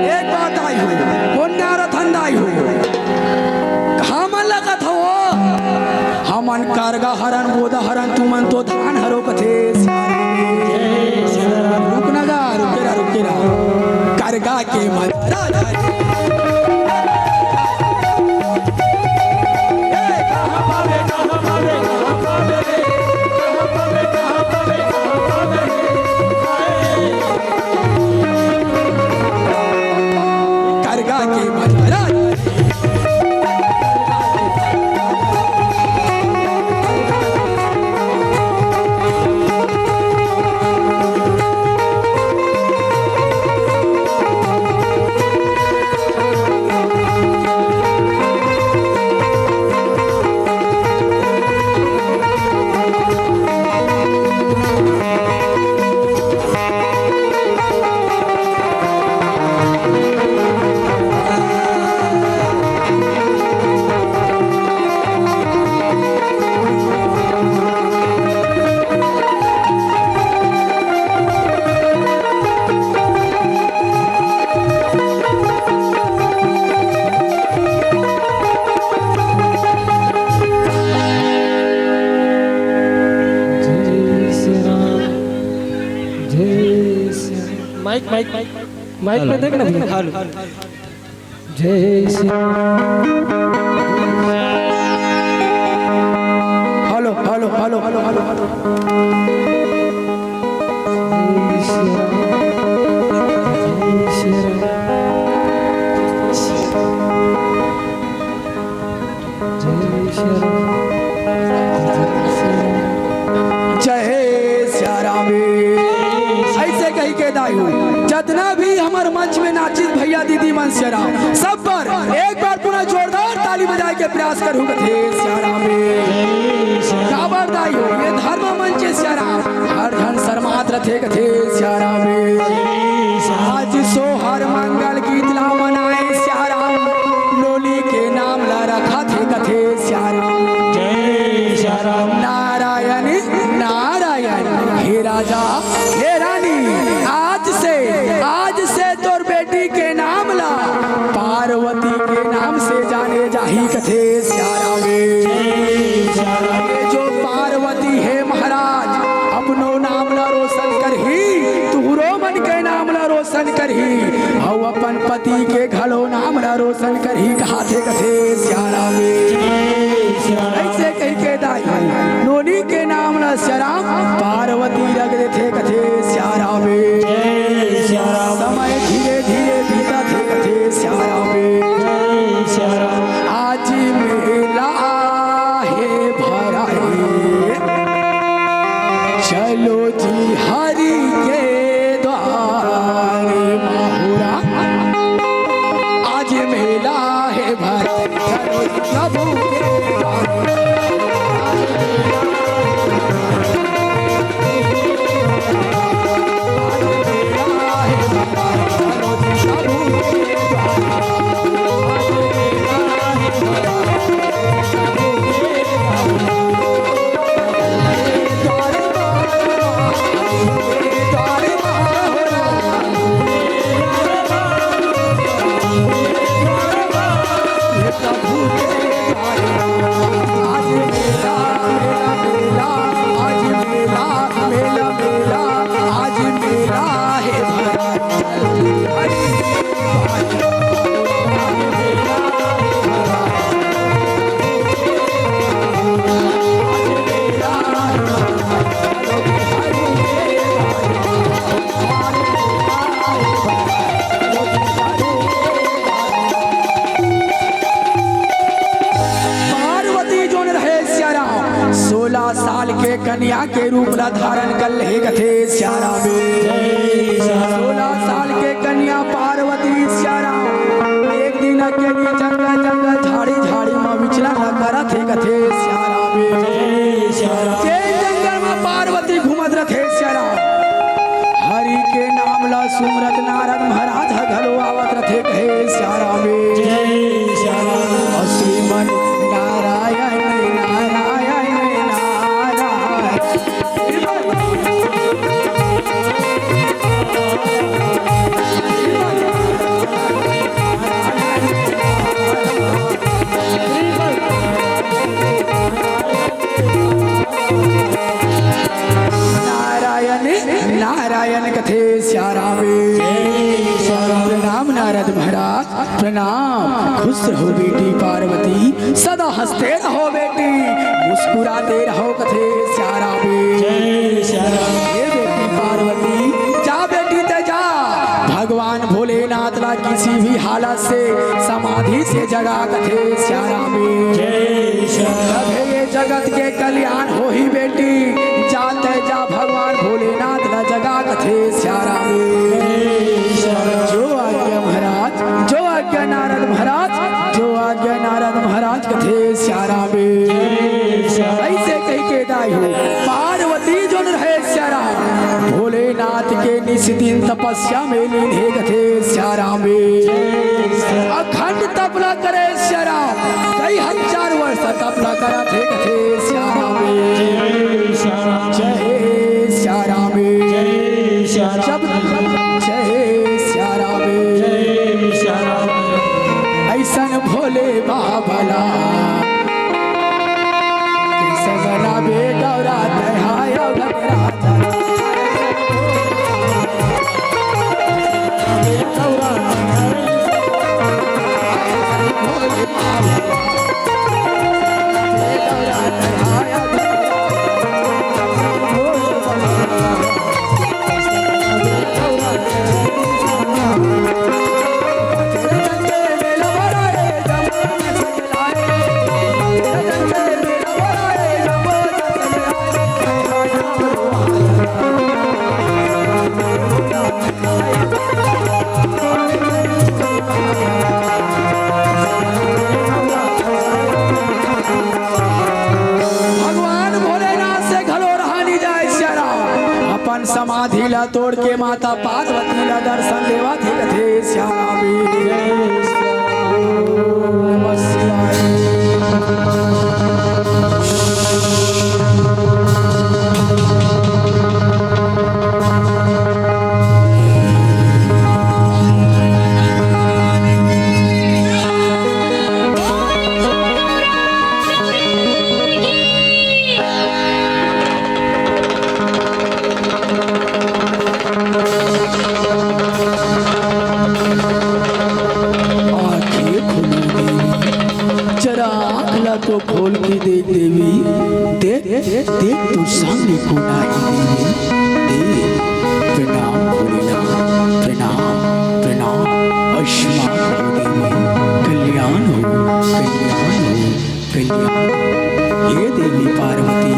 एक बात आई हो, कोन्या रतन दाई हो, हमन लगत हो, हमन करगा हरन, बोदा हरन, तुमन तो धान हरो कथे। रुक ना गा, रुके रहा, रुके रहा। करगा के मजा। करगा के महाराज। जय श्री राम, जय Shri Ram. Mic, mic, mic, mic पे देख ना भैया। हेलो। जय Shri Ram. Hello, hello, hello, hello, hello, hello. जय श्री राम। जय श्री राम। जय श्री राम। जय श्री राम। जय सिया राम। ऐसे कही के दाई हो, जतना भी हमर मंच में नाचित भैया दीदी मन सिया राम, सब पर एक बार पुनः जोरदार ताली बजाए के प्रयास करूँ कथे सिया राम। काबर दाई हो, ये धर्म मंच सिया राम, हर झन शर्मात रथे कथे सिया राम। आज सोहर मंगल गीत ला मनाए सिया राम, नोनी के नाम ला रखा थे कथे सिया राम। जय सिया राम। नारायण, नारायण, हे राजा, हे रानी, आज से, आज से तोर बेटी के नाम ला पार्वती के नाम से जाने जाही कथे सिया राम। जय सिया राम। ये जो पार्वती हे महाराज, अपनो नाम ला रोशन करही, तुहरो मन के नाम ला रोशन करही, अउ अपन पति के घलो नाम ला रोशन करही, कहाथे कथे सिया राम। ऐसे कही के दाई नोनी के नाम ला सिया राम, पार्वती रख देथे कथे सिया राम। समय धीरे धीरे बीतत हे कथे सिया राम। आज मेला हे भराए, चलो जी हरि के द्वार माहुरा। आज मेला हे भराए, चलो जी प्रभु के द्वार। कन्या के रूप ला धारण कर ले कथे सियाराम। सोलह साल के कन्या पार्वती सियाराम एक दिन अकेली जंगल जंगल झाड़ी झाड़ी म विचरण ला करत हे कथे सियाराम। जे जंगल म पार्वती घूमत रथे सियाराम, हरि के नाम ला सुमरत नारद महाराज ह घलो आवत रथे कहे सियाराम। श्रीमन नारायण नारायण नारायण। नारायण नारायण कथे सियाराम। प्रणाम नारद महाराज, प्रणाम। खुश रहो बेटी पार्वती, सदा हंसते रहो बेटी, मुस्कुराते रहो कथे सियाराम। ये बेटी पार्वती, जा बेटी ते जा, भगवान भोलेनाथ ला किसी भी हालत से समाधि से जगा कथे सियाराम। तभे ये जगत के कल्याण होही बेटी, जा ते जा भगवान भोलेनाथ ला जगा कथे सियाराम। जो आज्ञा महाराज, जो आज्ञा नारद महाराज, जो आज्ञा नारद महाराज कथे सियाराम। ऐसे कहि के दाई हो पार्वती जोन रहे सियाराम, भोलेनाथ के निस दिन तपस्या में लीन हे कथे सियाराम। अखंड तप ला करे सियाराम, कई हजार वर्ष तप ला करत हे कथे सियाराम। जय सियाराम। जय सियाराम। जय सियाराम। जब जय सियाराम। जय सियाराम। ऐसन भोले बाबा ला कैसे बनाबे गौरा तैहाय भगरा। भगवान भोलेनाथ से घलो रहा नी जाय सियाराम। अपन समाधि ला तोड़ के माता पार्वती ला दर्शन देवत हे कथे सियाराम। जय श्री राम। नमः शिवाय। आँखें खोलो देवी, जरा आँख ला तो खोल के देख देवी, देख, देख तो सामने कोन आही देवी, देख। प्रणाम भोलेनाथ, प्रणाम, प्रणाम, आयुष्मान हो देवी, कल्याण हो, कल्याण हो। कल्याण। हे देवी पार्वती,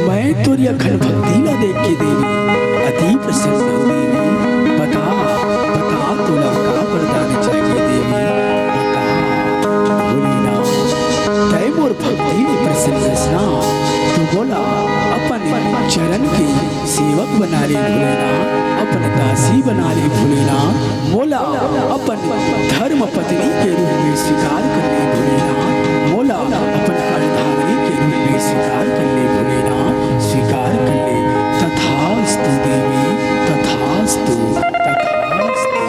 मैं तोर अखंड भक्ति ला देख के देवी अति प्रसन्न हो देवी। बता, बता तोला का वरदान चाहिए देवी, बता। भोलेनाथ, तै मोर भक्ति ले प्रसन्न हस ना, तो मोला अपन चरण के सेवक बना ले भोलेनाथ, अपन दासी बना ले भोलेनाथ, मोला अपन धर्म पत्नी के रूप में स्वीकार कर ले भोलेनाथ, मोला अपन अर्धांगिनी के रूप में स्वीकार कर ले भोलेनाथ, स्वीकार कर ले। तथास्तु देवी, तथास्तु, तथास्तु।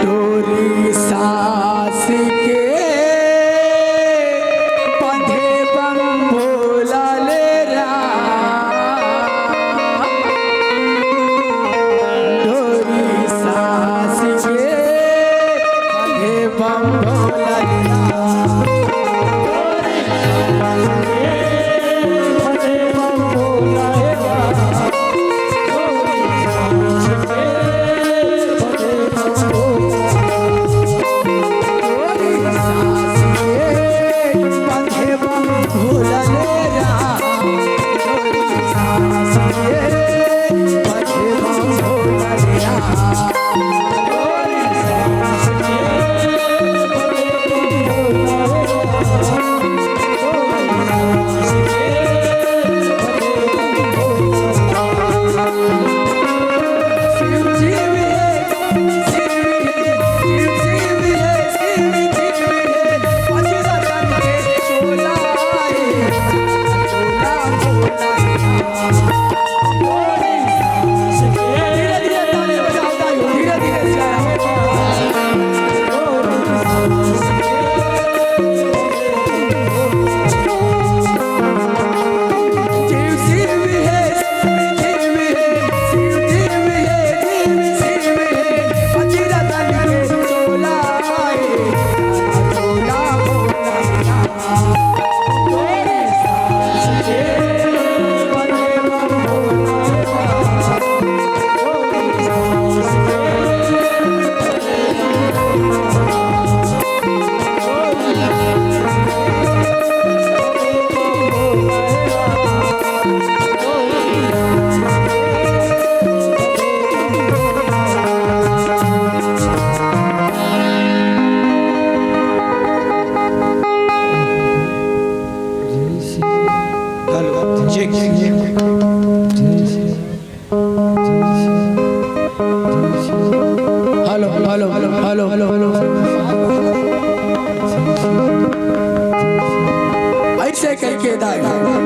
डोरी सास के बंधे बम भोला ले राम।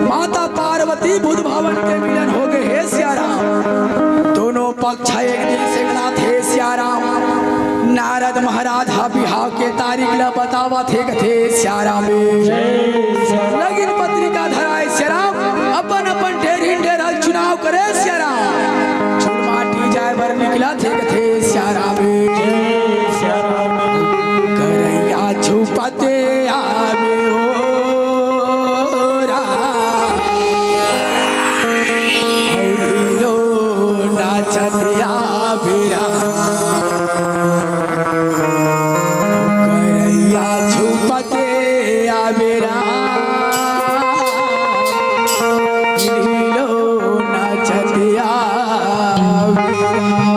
माता पार्वती बुद्ध भवन के मिलन हो गए हे सिया राम। दोनों पक्ष एक दिन से मिलत हे सिया राम। नारद महाराज हा बिहाव के तारीख ला बतावत हे कथे सिया राम। लगिन पत्रिका धराए सिया राम, अपन अपन डेरहिन डेरा चुनाव करे सिया राम। चुलमाटी जाए बर निकलत हे कथे सिया राम। करैया छुपते आवे हो राम। भैरो नाचत आवे राम। करैया छुपते आवे राम। भैरो नाचत आवे राम।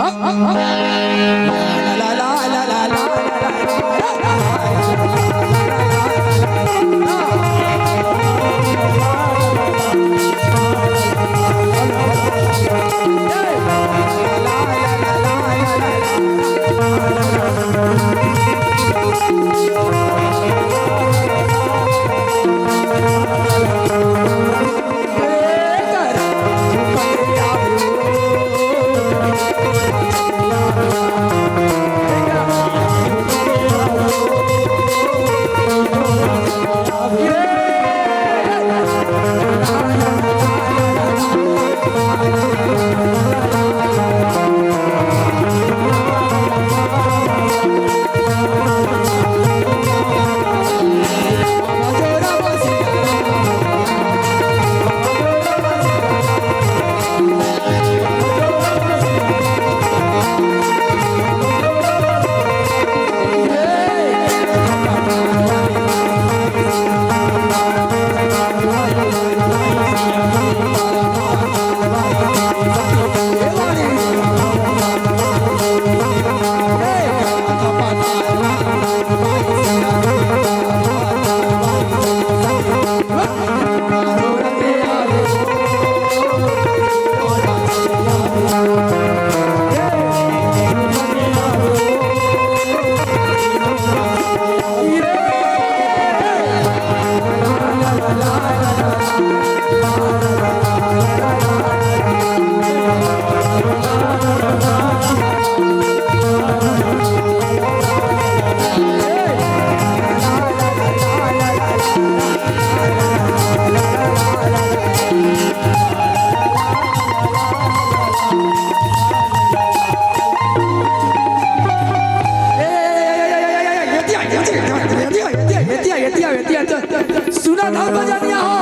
सुना था बजनिया हो,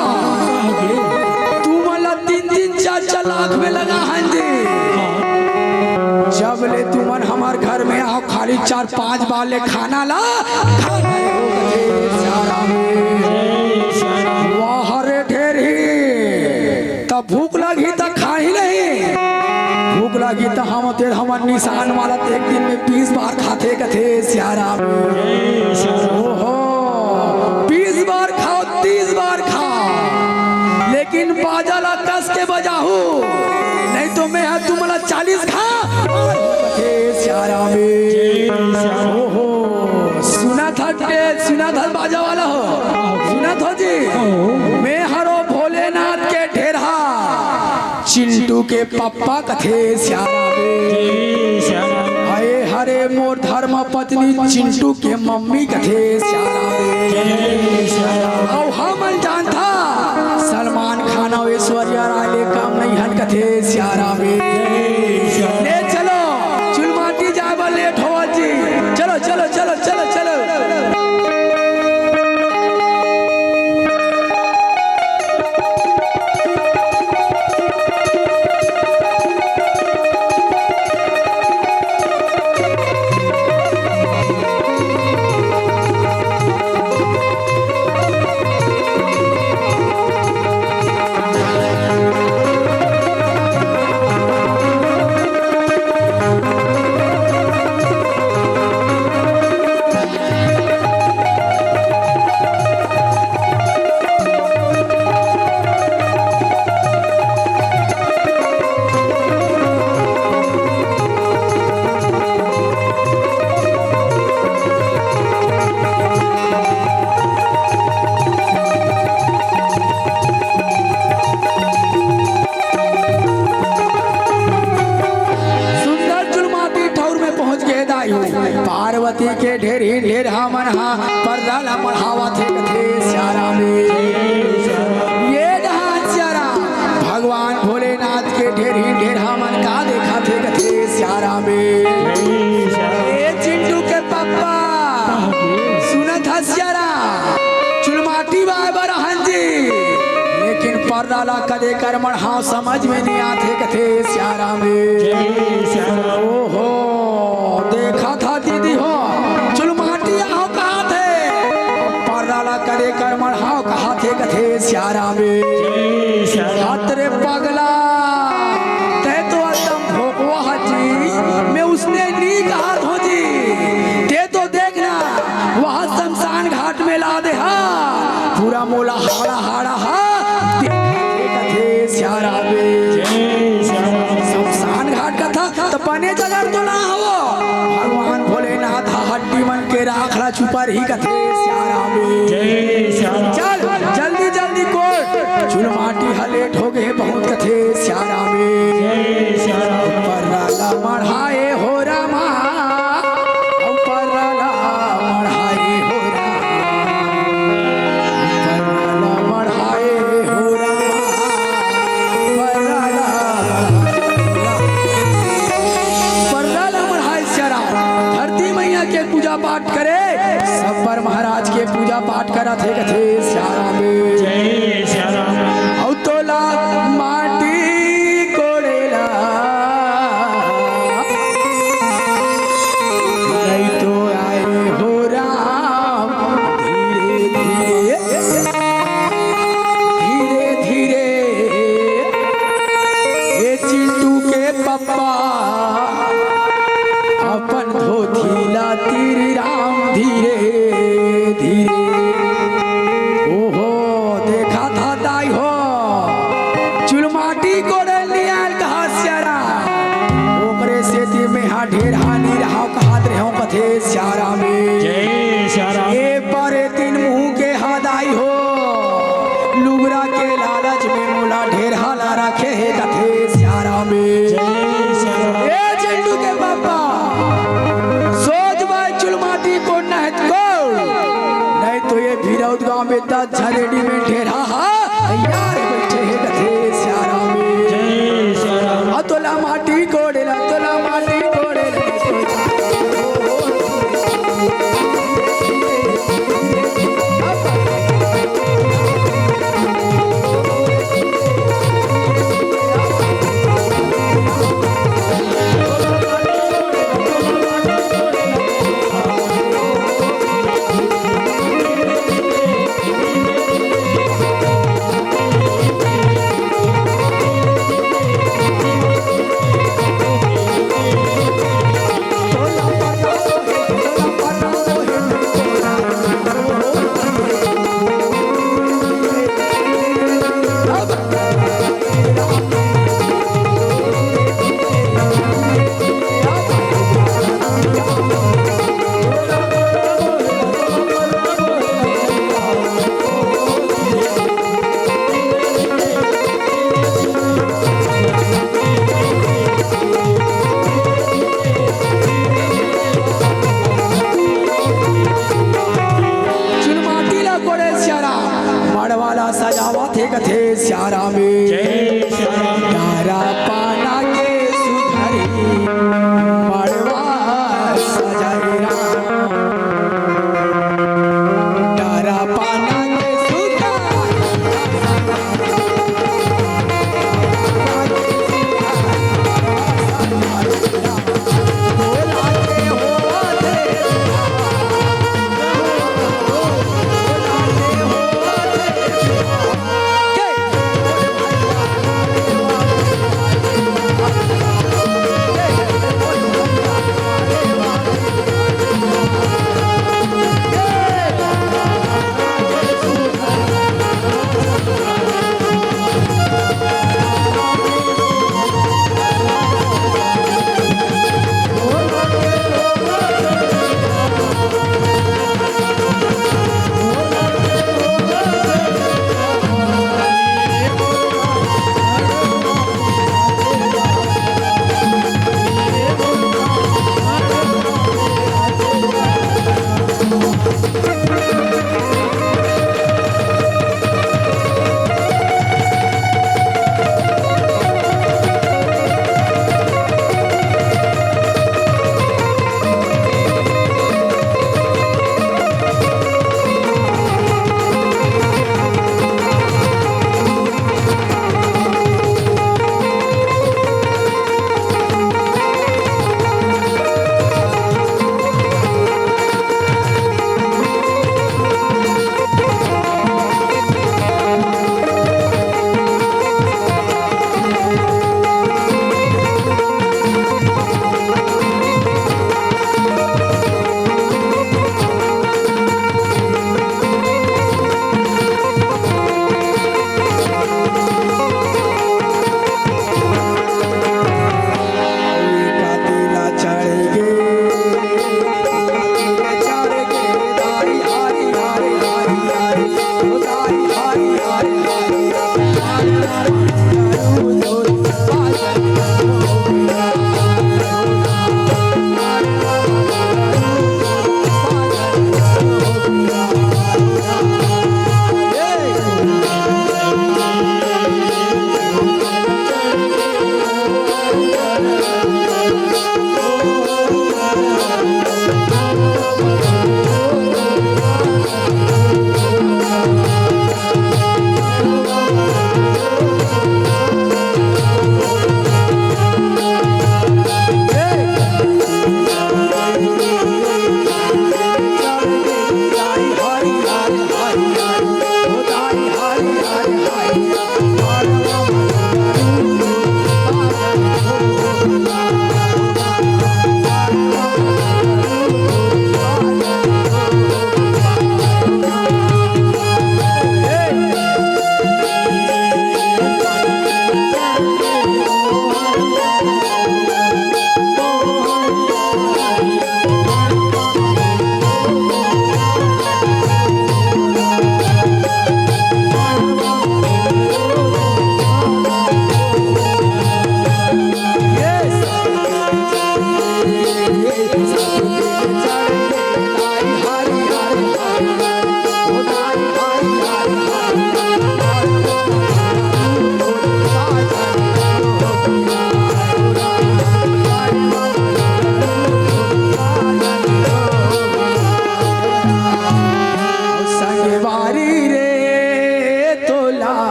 तू मन ला तीन तीन चार चार लाख में लगा हन जी। जब ले तुमन हमर घर में आओ, खाली चार पांच बार ले खाना ला खा रहे हो कथे सिया राम। वाह रे ढेरही, त भूख लगी त खाही नहीं, भूख लगी त हम तेर हमर निशान वाला त एक दिन में बीस बार खाथे कथे सिया राम। ओहो, बीस बार खाओ, तीस बार खाओ, लेकिन बाजा ला कस के बजाहू, नहीं तो मैं हा तुमला चालीस खा। हे सिया राम। ओहो, सुना था के, सुना था बाजा वाला हो, सुना था जी। मैं हरो भोलेनाथ के ढेरहा, चिंटू के पप्पा कथे सिया राम। अये हरे मोर धर्म पत्नी चिंटू के मम्मी कथे सिया राम। अउ हमन जानथा सलमान खान अउ ऐश्वर्या राय ले कम नहीं हन कथे सिया राम। ले चलो, चुलमाटी जाए बर लेट होवत जी। चलो, चलो, चलो, चलो, चलो। ढेरहा मन हा पर्रा ला मढ़ावत हे कथे सियाराम ए। ये जहाँ सियाराम भगवान भोलेनाथ के ढेरही ढेरहा मन का देखत हे कथे सियाराम ए। ए चिंटू के पप्पा सुनत हा सियाराम, चुलमाटी बाय बर हन जी, लेकिन पर्रा ला कदे कर मढ़ाव समझ में नहीं आथे कथे सियाराम ए। ओहो, देखा था दीदी हो, चुलमाटी आओ कहा थे, पर्रा ला कदे कर मढ़ाव कहा थे कथे सियाराम ए। हाथ रे पगला, तै तो एकदम भोकवा हा जी, मैं उसने नहीं कहा थो जी, ते तो देखना वहाँ शमशान घाट में ला दे हा, पूरा मोला हाड़ा हाड़ा हा, देखा थे कथे सियाराम ए। शमशान घाट कथा त बने जगह तो ना हो, भगवान भोलेनाथ हा हड्डी मन के राख ला छुपा रही कथे सियाराम ए। चल जल्दी जल्दी कोट, चुलमाटी हा लेट हो गए बहुत कथे सियाराम ए। पर्रा ला मढ़ाए हो रामा, पर्रा ला मढ़ाए हो रामा, पर्रा ला मढ़ाए हो रामा, पर्रा ला मढ़ाए, पर्रा ला मढ़ाए सियाराम। धरती मैया के पूजा पाठ करे, सब्बर महाराज के पूजा पाठ करत हे कथे सियाराम ए। अउ तोला माटी कोड़ेला नहीं तो आए हो राम धीरे धीरे, धीरे धीरे। ए चिंटू के पप्पा अपन धोती ला तीर राम धीरे धीरे। ओहो, देखा था दाई हो, चुलमाटी कोड़े नियाल कहा सियाराम, ओकरे सेती में हा ढेरहा नी रहा कहात रहे हो कथे सियाराम ए। ए पर ए तीन मुँह के हा दाई हो, लुगरा के लालच में मोला ढेरहा ला रखे हे कथे सियाराम ए। ए चिंटू के पापा, सोच बाय चुलमाटी को नहत को, नहीं तो ये भीरौत गांव में दस झरेडी में ढेरहा हा तैयार बैठे हे कथे सियाराम ए। आ तोला माटी कोड़ेला, तोला माटी कोड़ेला।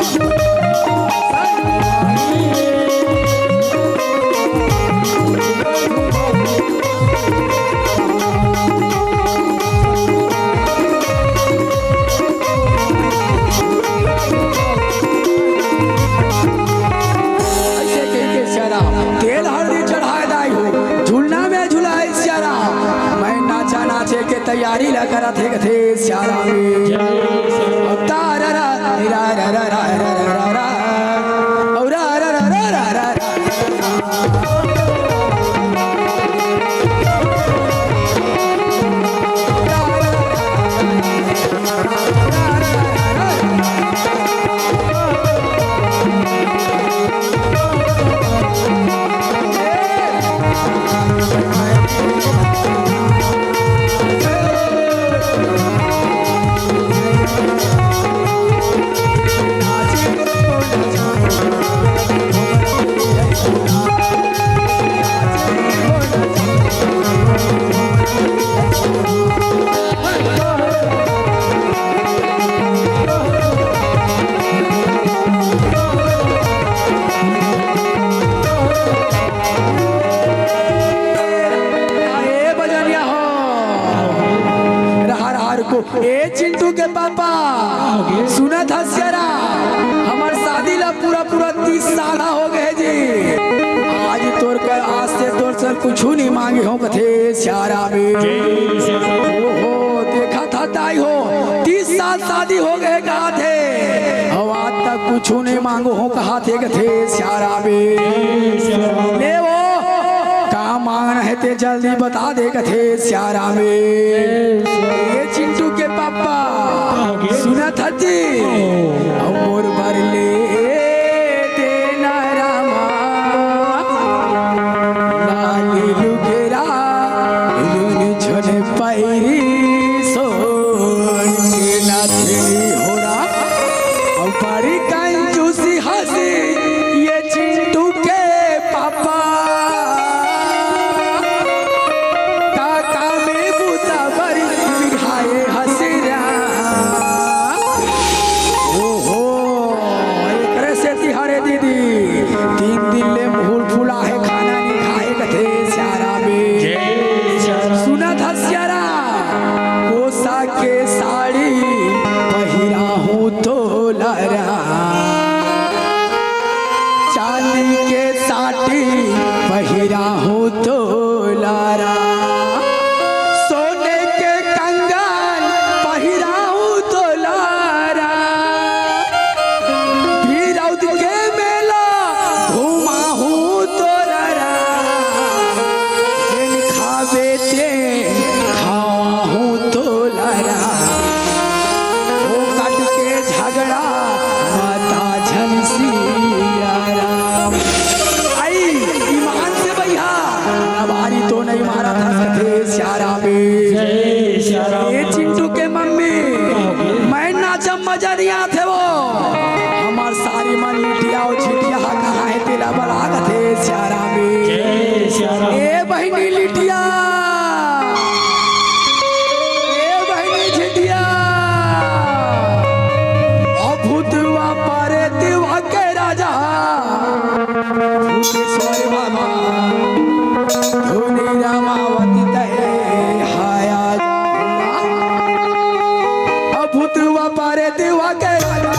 अइसे कहिके सियाराम तेल हरदी चढ़ाय दाई हो, झुलना में झुलाय सियाराम। मैं नाचा नाचे के तैयारी ला करत हे कथे सियाराम। तारा रा रा रा रा रा रा रा रा। ए बजनिया हो, रहा, रहा, रुको। ए चिंटू के पापा, सुनत हस जरा, हमर शादी ला पूरा पूरा तीस साल हो गए जी। आज तोर कर, आज से तोर से कुछु नहीं मांगे हो कथे सियाराम। ओहो, देखा था ताई हो, तीस साल शादी हो गए कहा थे, अउ आज तक कुछु नहीं मांगो हो कहा थे कथे सियाराम। ले वो, का मांगना है ते जल्दी बता दे कथे सियाराम। ए चिंटू के पापा, सुनत हस जी, अउ मोर बर ले देना रामा, लाली लुगरा, लुन झुन पैरी, सोन के नथनी हो राम। अउ बड़ी कंजूसी हसी ये चिंटू के पापा। काका में बूता बड़ी बिघाए हसीरा। ओहो, एकरे सेती हरे दीदी, तीन दिन ले मुंह फुला है, खाना नहीं खाए कथे सियाराम। जय सियाराम। सुनत हस सियाराम, कोसा के साड़ी पहिरा हूँ तोला रा, चांदी के साड़ी पहिरा हूँ तोला रा, सोने के कंगन पहिरा हूँ तोला रा, फिर रौद के मेला घुमा हूँ तोला रा, जेन खाबे ते खावा हूँ तोला रा। ओ कट के झगड़ा माता झन सियाराम। आई ईमान से भैया, लबारी तो नहीं मारा था कथे सियाराम। जय सियाराम। ए चिंटू के मम्मी, मैं नाचम मजा नहीं आथे वो। हमार सारी मन लिटिया अउ झिटिया हा कहाँ है तेला बला कथे सियाराम। जय सियाराम। ए बहिनी लिटिया, ए बहिनी झिटिया, अउ भूतवा पारे तिवा के राजा, भूतेश्वर बाबा, धुनी रामावती तहे हाया जा। अउ भूतवा पारे तिवा के राजा,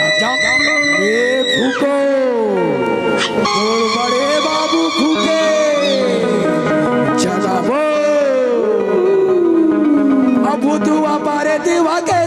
ए फूको, तोर बड़े बाबू फूके, चलाबो। अब भूतवा पारे दिवा के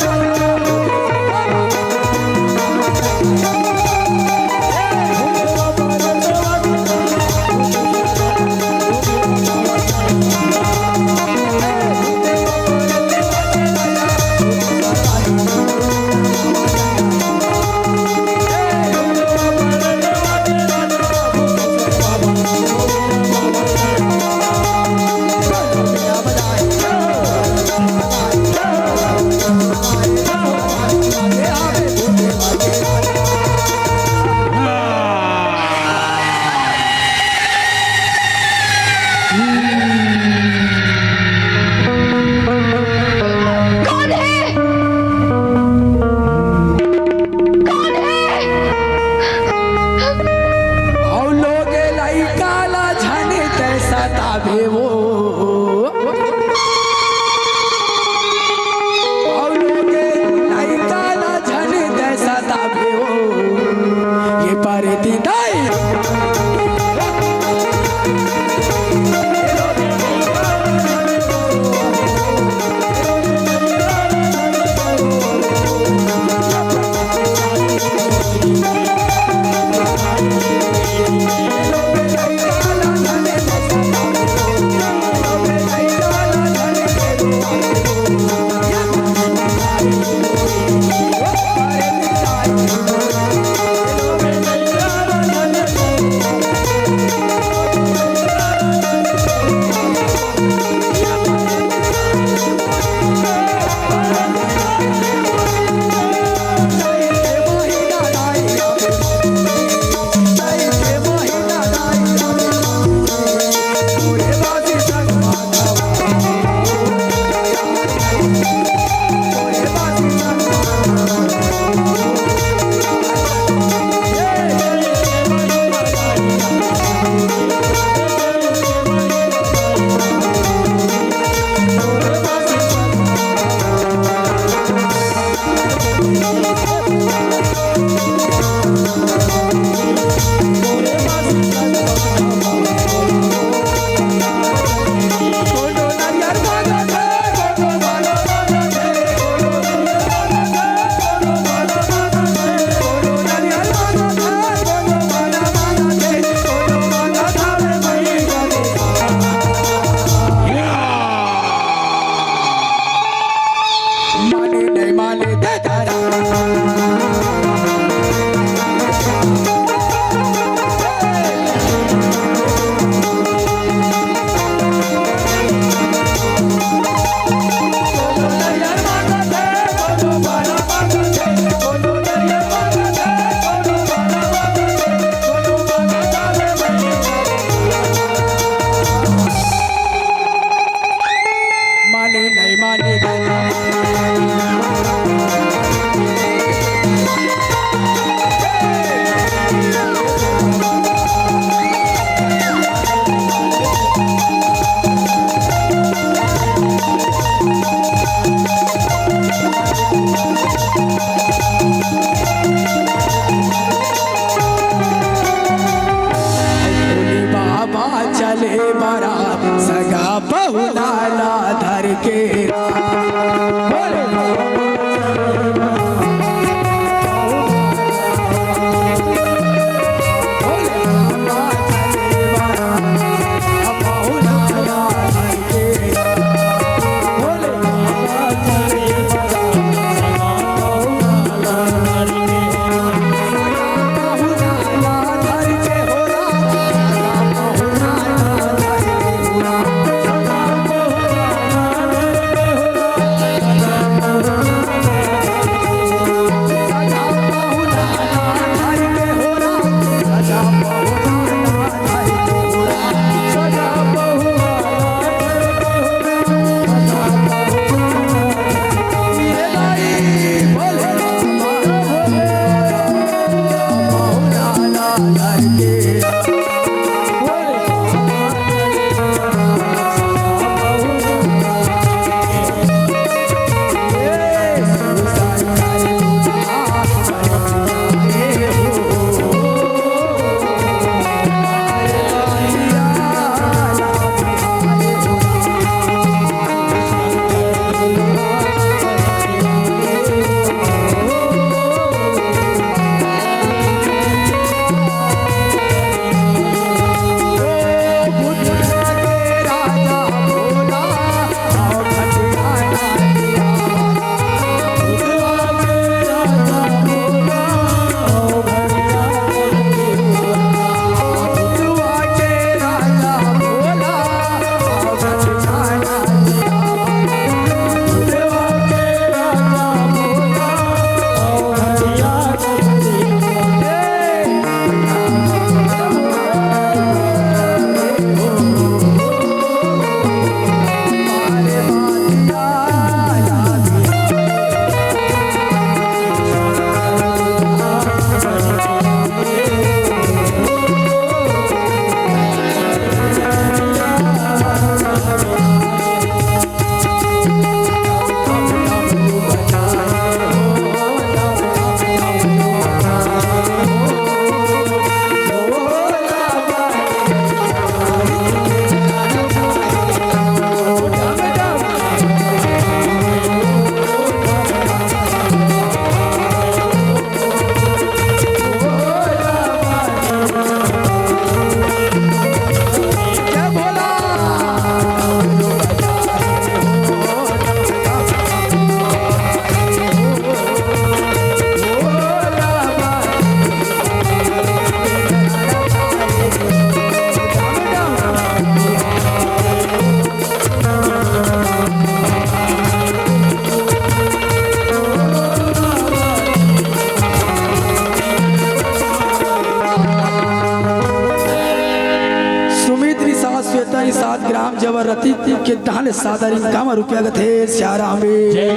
राम जबर रति के दान सादर इनका म रुपया कथे सियाराम। जय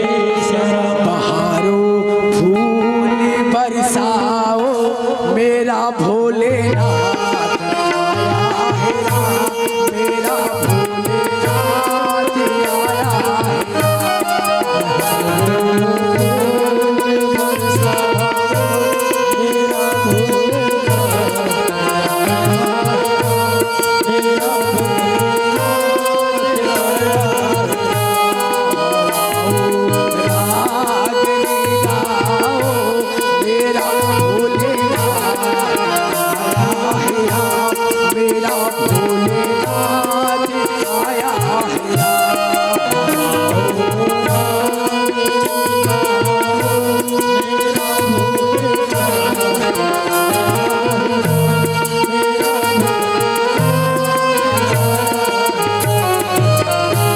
सियाराम। बहारो फूल बरसाओ मेरा भोलेनाथ आया है राम, मेरा भोलेनाथ आया है।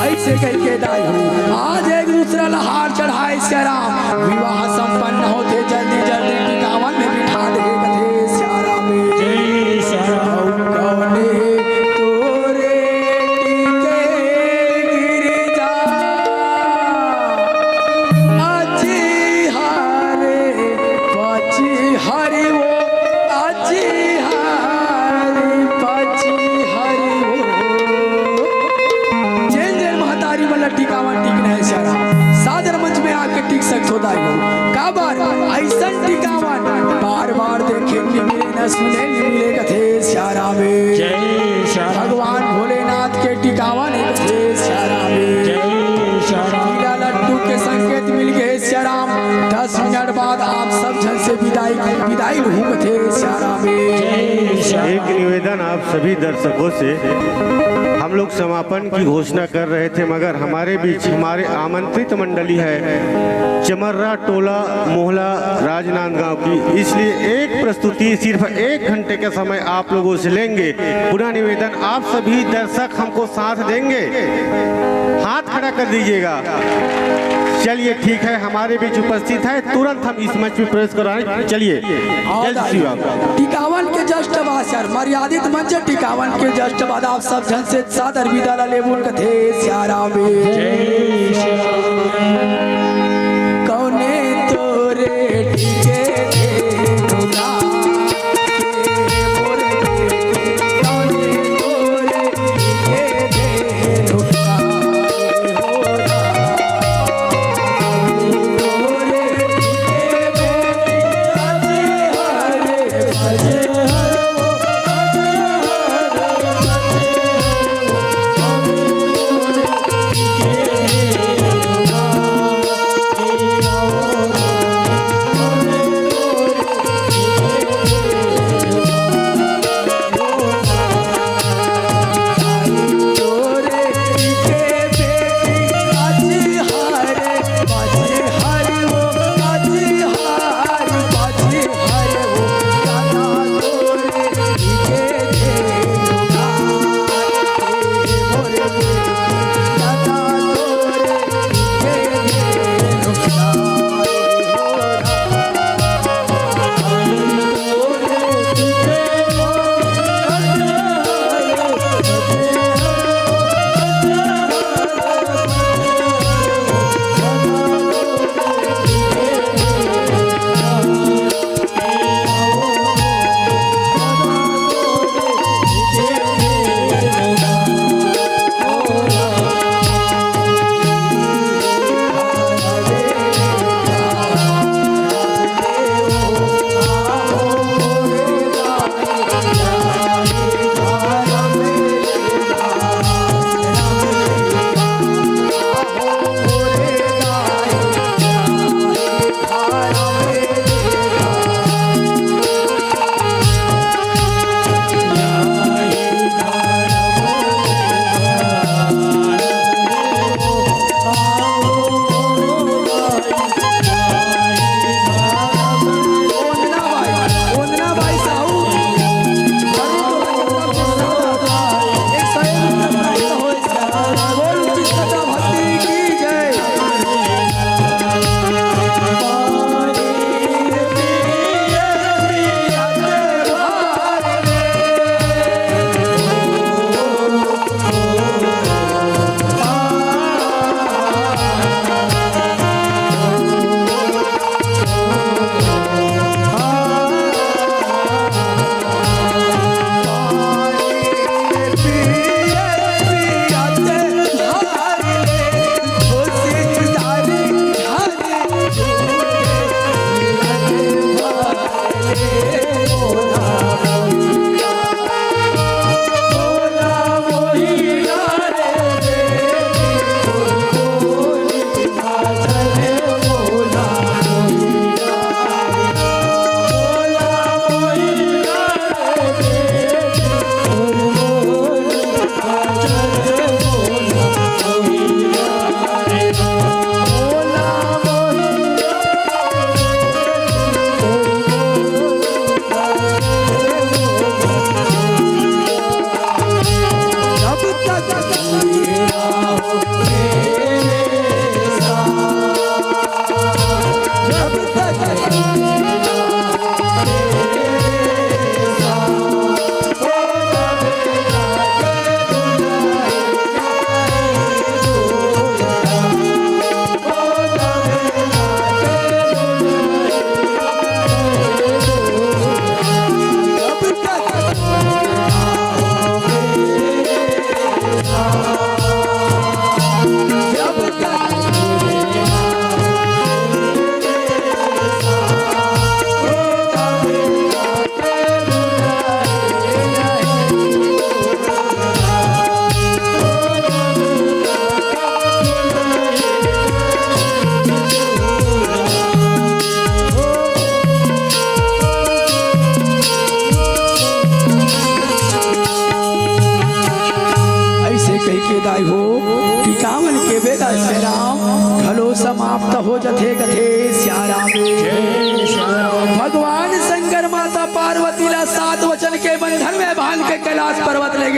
ऐसे कहिके दाई हो, आज एक दूसरा ला हार चढ़ाए सियाराम। विवाह संपन्न होथे, जल्दी जल्दी टिकावन में बिठा दे कथे सियाराम। जय सियाराम। कौने तोरे टिके गिरजा, अजी हरे पची हरि वो, अजी हरे पची हरि वो। जेन जेन महतारी मन ल टिकावन टिकना हे सियाराम, सादर मंच में आके टिक सकथो दाई हो। काबर अइसन टिकावन बार बार देखे ल मिले, न सुने ल मिले कथे सियाराम। जय सियाराम। भगवान भोलेनाथ के टिकावन हे कथे सियाराम। जय सियाराम। पीला लड्डू के संकेत मिल गे सियाराम। दस मिनट बाद आप सब झन से विदाई, विदाई लूहूं कथे सियाराम। जय सियाराम। एक निवेदन आप सभी दर्शकों से, हम लोग समापन की घोषणा कर रहे थे, मगर हमारे बीच हमारे आमंत्रित मंडली है चमर्रा टोला मोहला राजनांदगांव की, इसलिए एक प्रस्तुति सिर्फ एक घंटे का समय आप लोगों से लेंगे। पुनः निवेदन, आप सभी दर्शक हमको साथ देंगे, हाथ खड़ा कर दीजिएगा। चलिए, ठीक है, हमारे बीच उपस्थित है, तुरंत हम इस मंच में प्रवेश कराएं। चलिए, जय श्री राम। टिकावन के just बाद सर, मर्यादित मंच टिकावन के just बाद आप सब झन से सादर विदा ला लेबो कथे सियाराम। जय श्री राम। कौने तोरे टिके धेनु ला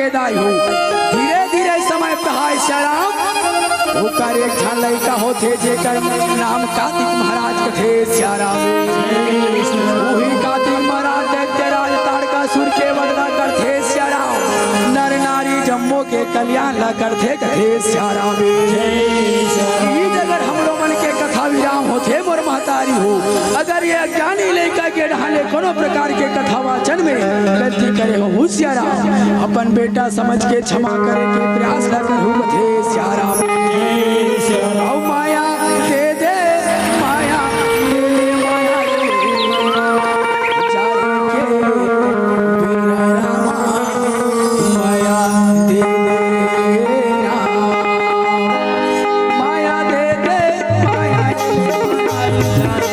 दाई हो। धीरे धीरे समय बहाय सियाराम। ओकर एक झन लइका होथे, जेकर नाम कार्तिक महाराज कथे सियाराम। उही कार्तिक महाराज दैत्यराज ताड़कासुर के वध ला करथे सियाराम। नर नारी जम्मो के कल्याण ला करथे कथे सियाराम। इही जगह हमरो मन के कथा विराम होथे मोर महतारी हो। अगर ये अज्ञानी लइका के डहान ले कोनो प्रकार के कथा वाचन में गलती करे हो सियाराम, अपन बेटा समझ के क्षमा करे के प्रयास ला करहू कथे सियाराम। अउ माया दे दे, माया दे दे, माया दे दे। जाने के बेरा रामा, माया दे दे राम, माया दे दे, माया दे दे।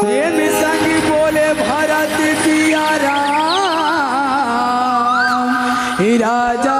प्रेम संग बोले भरत सिया राम। हे राजा